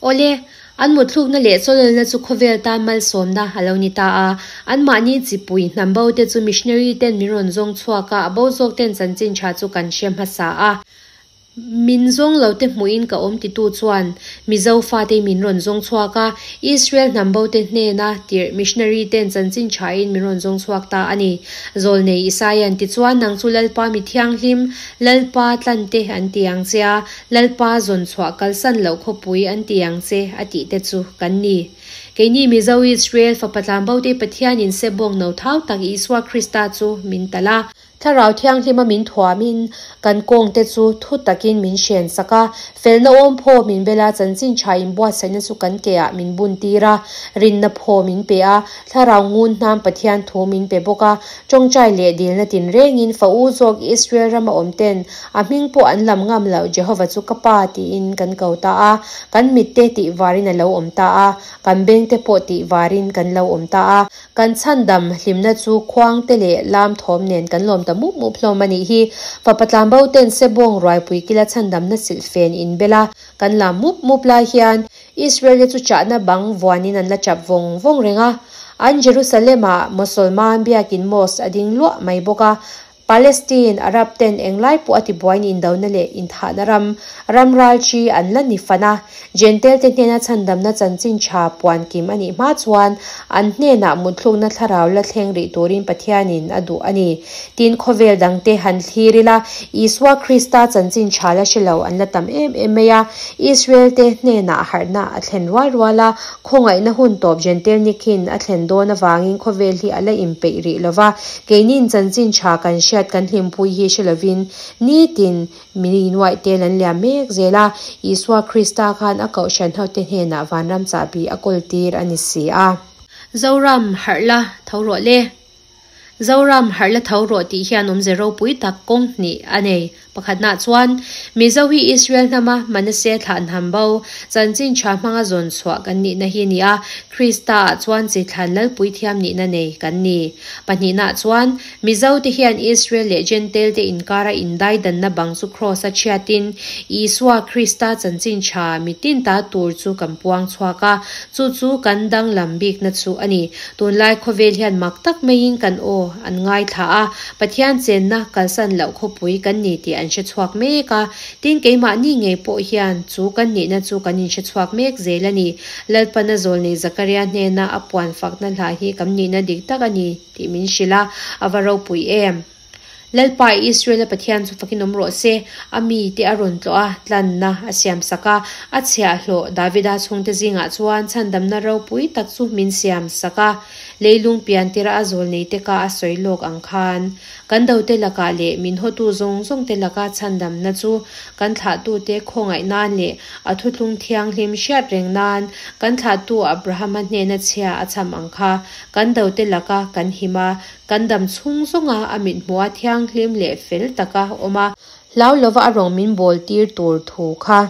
Awle, an mutthlukna leh chawlawlna chu khawvel tan malsawmna a lo ni ta a. Anmahni chipui hnam bo te chu missionary ten min rawn zawng chhuak a, a bo zawk ten chanchin tha chu kan hre hmasa a. Min zawng lo te hmuhin ka awm titu chuan Mizo fate min rawn zawng chhuak a, Israel hnam bo te hnena tirh missionary ten chanchin thain min rawn zawng chhuak ta a ni. Zawlnei Isaia'n tichuan nang chu Lalpa mi thianghlim, Lalpa tlante an ti ang che a, Lalpa zawn chhuah kalsan loh khawpui an ti ang che a tih te chu kan ni. Keini Mizo Israel fapa tlanbote Pathianin sebawng no thau tak Isua Krista chu min talh a. Thlarau Thianghlima min thuamin kan kawngte chu thu takin min hren sak a, felna awm phaw min bel a, chanchin tha inbuatsaihna chu kan keah min buntir a, rinna phaw min pe a, Thlarau ngun hnam Pathian thu min pe bawk a, tawngtai leh dilna tinrengin fa u zawk Israel rama awmten a hming pawh an lam ngam loh Jehova chu ka Pa tiin kan ko ta a, kan mitte tih varin a lo awm ta a, kan bengte pawh tih varin kan lo awm ta a. Kan chhandam hlimna chu khuang te leh lam thawm nen kan lawm ta mup mup hlawm a nih hi. Fapa tlanbo ten sebawng ruaipui kila chhandamna silhfen in bel a, kan lam mup mup lai hian Israel te chu chahna bang vuanin an la chap vawng vawng reng a. An Jerusalem ah Mosolman biakin mosque a ding luah mai bawk a, Palestine, Arab ten englai pawh a tibuain indona leh inthahna ram, ram ral chi an la ni fan a. Jentail te hnena chhandamna chanchin tha puan kim a nih hma chuan an hnenah mutthlukna thlarau la thleng rih turin Pathianin a duh a ni. Tin, khawvel dangte han thlir ila, Isua Krista chanchin tha la hre lo an la tam em em mai a. Israel te hnenah harhna a thlen rual rual a, khawngaihna hun tawp Jentail nikhin a thlen dawn avangin khawvel hi a la inpeih rih lo va. Keinin chanchin tha kan hriat kan hlimpui hi hre lovin nitin mi nuaih tel an liam mek zel a, Isua Krista khan a kohhran hote hnenah vanram chahbi a kawl tir a ni si a. Zoram, harh la, tho rawh le. Zoram, harh la tho rawh tih hian awmze ropui tak kawng hnih a nei. Pakhatnaah chuan, Mizo hi Israel hnama Manasseh thlah hnam bo, chanchin tha hmanga zawn chhuah kan nihna hi nia, Krista-ah chuan chi thlan lalpui thiam nihna nei kan ni. Pahnihnaah chuan, Mizo te hian Israel leh Jentail te inkara indaidanna bang chu Kraws-a chhiatin, Isua Krista chanchin tha mitin ta tur chu kan puang chhuak a, chu chu kan danglam bikna chu a ni. Tunlai khawvel hian mak tak maiin kan aw an ngaithla a, Pathian chenna kalsan loh khawpui kan ni tih an hre chhuak mek a. Tin, keimahni ngei pawh hian chu kan nihna chu kan inhre chhuak mek zel a ni. Lalpana zawlnei Zakaria hnena a puan fakna hla hi kan nihna dik tak a ni tih min hrilh a, a va ropui em! Lalpa Israel-a Pathian chu fakin awm rawh se, a mite a rawn tlawh a, tlanna a siam sak a, a chhiahhlawh Davida chhungte zingah chuan chhandamna ropui tak chu min siam sak a. Leilung pian tira a zawl neite ka a sawi lawk ang khan, kan dote lakah leh min hawtu zawng zawngte laka chhandamna chu kan thlahtute khawngaih nan leh a thuthlung thianghlim hriat reng nan kan thlahtu Abrahama hnena chhia a cham ang kha kan dote laka kan him a, kan dam chhung zawnga a mithmuha thianghlim leh fel taka awm a, hlau lova a rawng min bawl tir tur thu kha.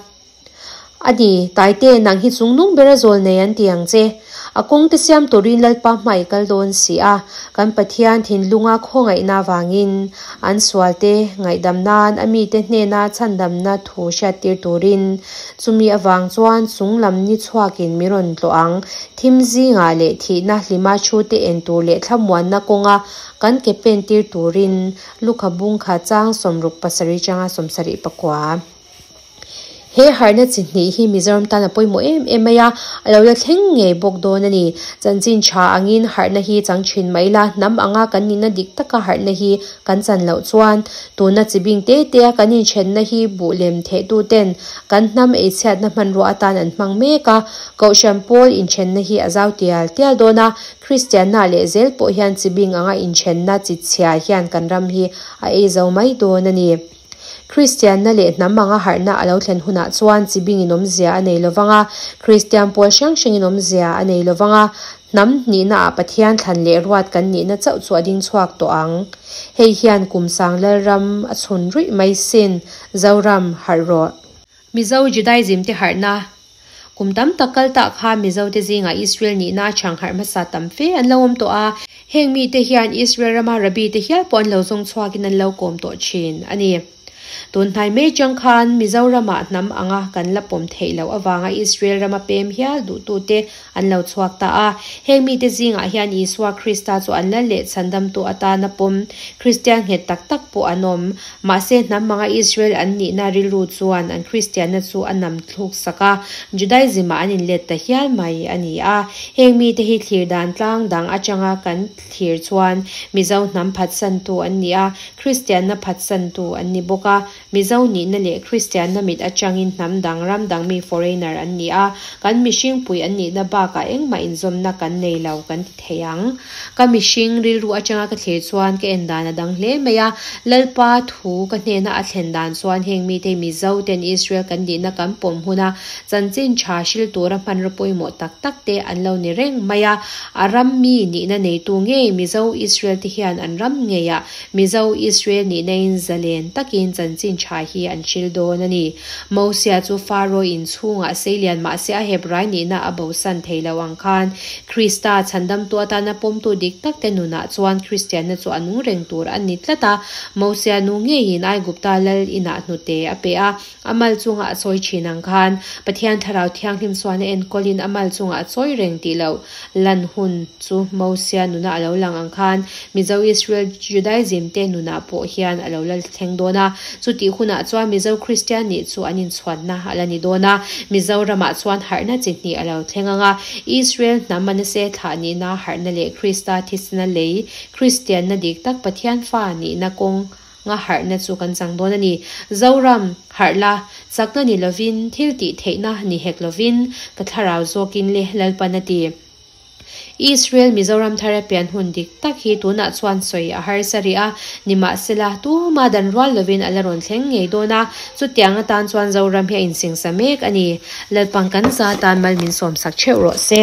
A ni, Taite, nang hi chungnung bera zawl nei an ti ang che. A kawngte siam turin Lalpa hmai kal dawn si a, kan Pathian thinlunga khawngaihna avangin an sualte ngaihdam nan a mite hnena chhandamna thu hriattir turin chumi avang chuan chunglam ni chhuakin mi rawn tlawh ang. Thim zingah leh thihna hlima thute en tur leh thlamuanna kawnga kan ke pentir turin lukha bungkha chang 67 changa 79. He harhna chi hnih hi Mizoram tan a pawimawh em em mai a, a lo la thleng ngei bawk dawn a ni. Chanchin tha angin harhna hi chang thin mai ila, hnam anga kan nihna dik taka harhna hi kan chan loh chuan tuna chi bing te te a kan inthenna hi buh lem thehtu ten kan hnam eichhiatna hmanrua atan an hmang mek a, Kohhran pawl inthenna hi a zau tial tial dawn a, Kristianna leh zel pawh hian chi bing anga inthenna chi chhia hian kan ram hi a ei zo mai dawn a ni. Kristianna leh hnam anga harhna a lo thlen hunah chuan chi bingin awmzia a nei lovang a, Kristian pawl hrang hrangin awmzia a nei lovang a, hnam hnihnaah Pathian thlan leh ruat kan nihna chauh chu a ding chhuak tawh ang. Hei hian kum sang Lalram a chhun ruih mai sin, Zoram, harh rawh. Mizo Judaism te harhna Kum tam tak kal tah khan Mizote zingah Israel nihna a chhang harh hmasa tam fe an lo awm tawh a, heng mite hian Israel rama Rabbi te hial pawh an lo zawng chhuakin an lo kawm tawh thin a ni. Tun hnai mai chang khan Mizoramah hnam anga kan la pawm theih loh avanga Israel rama pem hial duhtute an lo chhuak ta a. Heng mite zingah hian Isua Krista chu an la leh chhandamtu atana pawm Kristian nghet tak tak pawh an awm. Mahse hnam anga Israel an nihna rilru chuan an Kristianna chu a nam thluk sak a, Judaism-ah an inlet ta hial mai a ni a. Heng mite hi thlir dan tlang dang atanga kan thlir chuan Mizo hnam phatsantu an ni a, Kristianna phatsantu an ni bawk a. Mizo nihna leh Kristianna mit atangin hnam dang, ram dang mi foreigner an ni a, kan mihringpui an nihna bakah engmah inzawmna kan nei lo kan ti thei ang. Ka mihring rilru atanga ka thlir chuan ka en dan a dang hle mai a, Lalpa thu ka hnena a thlen dan chuan heng mite Mizo ten Israel kan nihna kan pawm huna chanchin tha hril tura hmanraw pawimawh tak tak te an lo ni reng mai a, a ram mi nihna neitu ngei Mizo Israel te hian an ram ngeiah Mizo Israel nihnain zalen takin chanchin tha hi an hril dawn a ni. Mosia chu Faro in chhungah seilian mahse a Hebrai nihna a bosan thei lo ang khan Krista chhandamtu atana pawmtu dik tak te nunah chuan Kristianna chu a nung reng tur a ni tlat a. Mosia nu ngeiin Aigupta lal inah hnute a pe a, a mal chungah a chawi thin ang khan Pathian Thlarau Thianghlim chuan a enkawlin a mal chungah a chawi reng tih loh lan hun chu Mosia nuna a lo lang ang khan Mizo Israel Judaism te nunah pawh hian a lo la thleng dawn a. Chutih hunah chuan Mizo Kristian nih chu an inchhuanna a la ni dawn a. Mizoramah chuan harhna chi hnih a lo thleng ang a. Israel hnam Manase thlah nihna harhna leh Krista thisna lei Kristianna dik tak Pathian fa nihna kawng nga harhna chu kan chang dawn a ni. Zoram, harh la, chakna ni lovin, thil tih theihna ni hek lovin, ka thlarau zawkin le Lalpan a ti. Israel Mizoram thar a pian hun dik tak hi tunah chuan sawi a harsa rih a, nimahsela, tuma dan rual lovin a la rawn thleng ngei dawn a, chutiang atan chuan Zoram hi a insingsa mek a ni. Lalpan kan za tan mal min sawmsak theuh rawh se.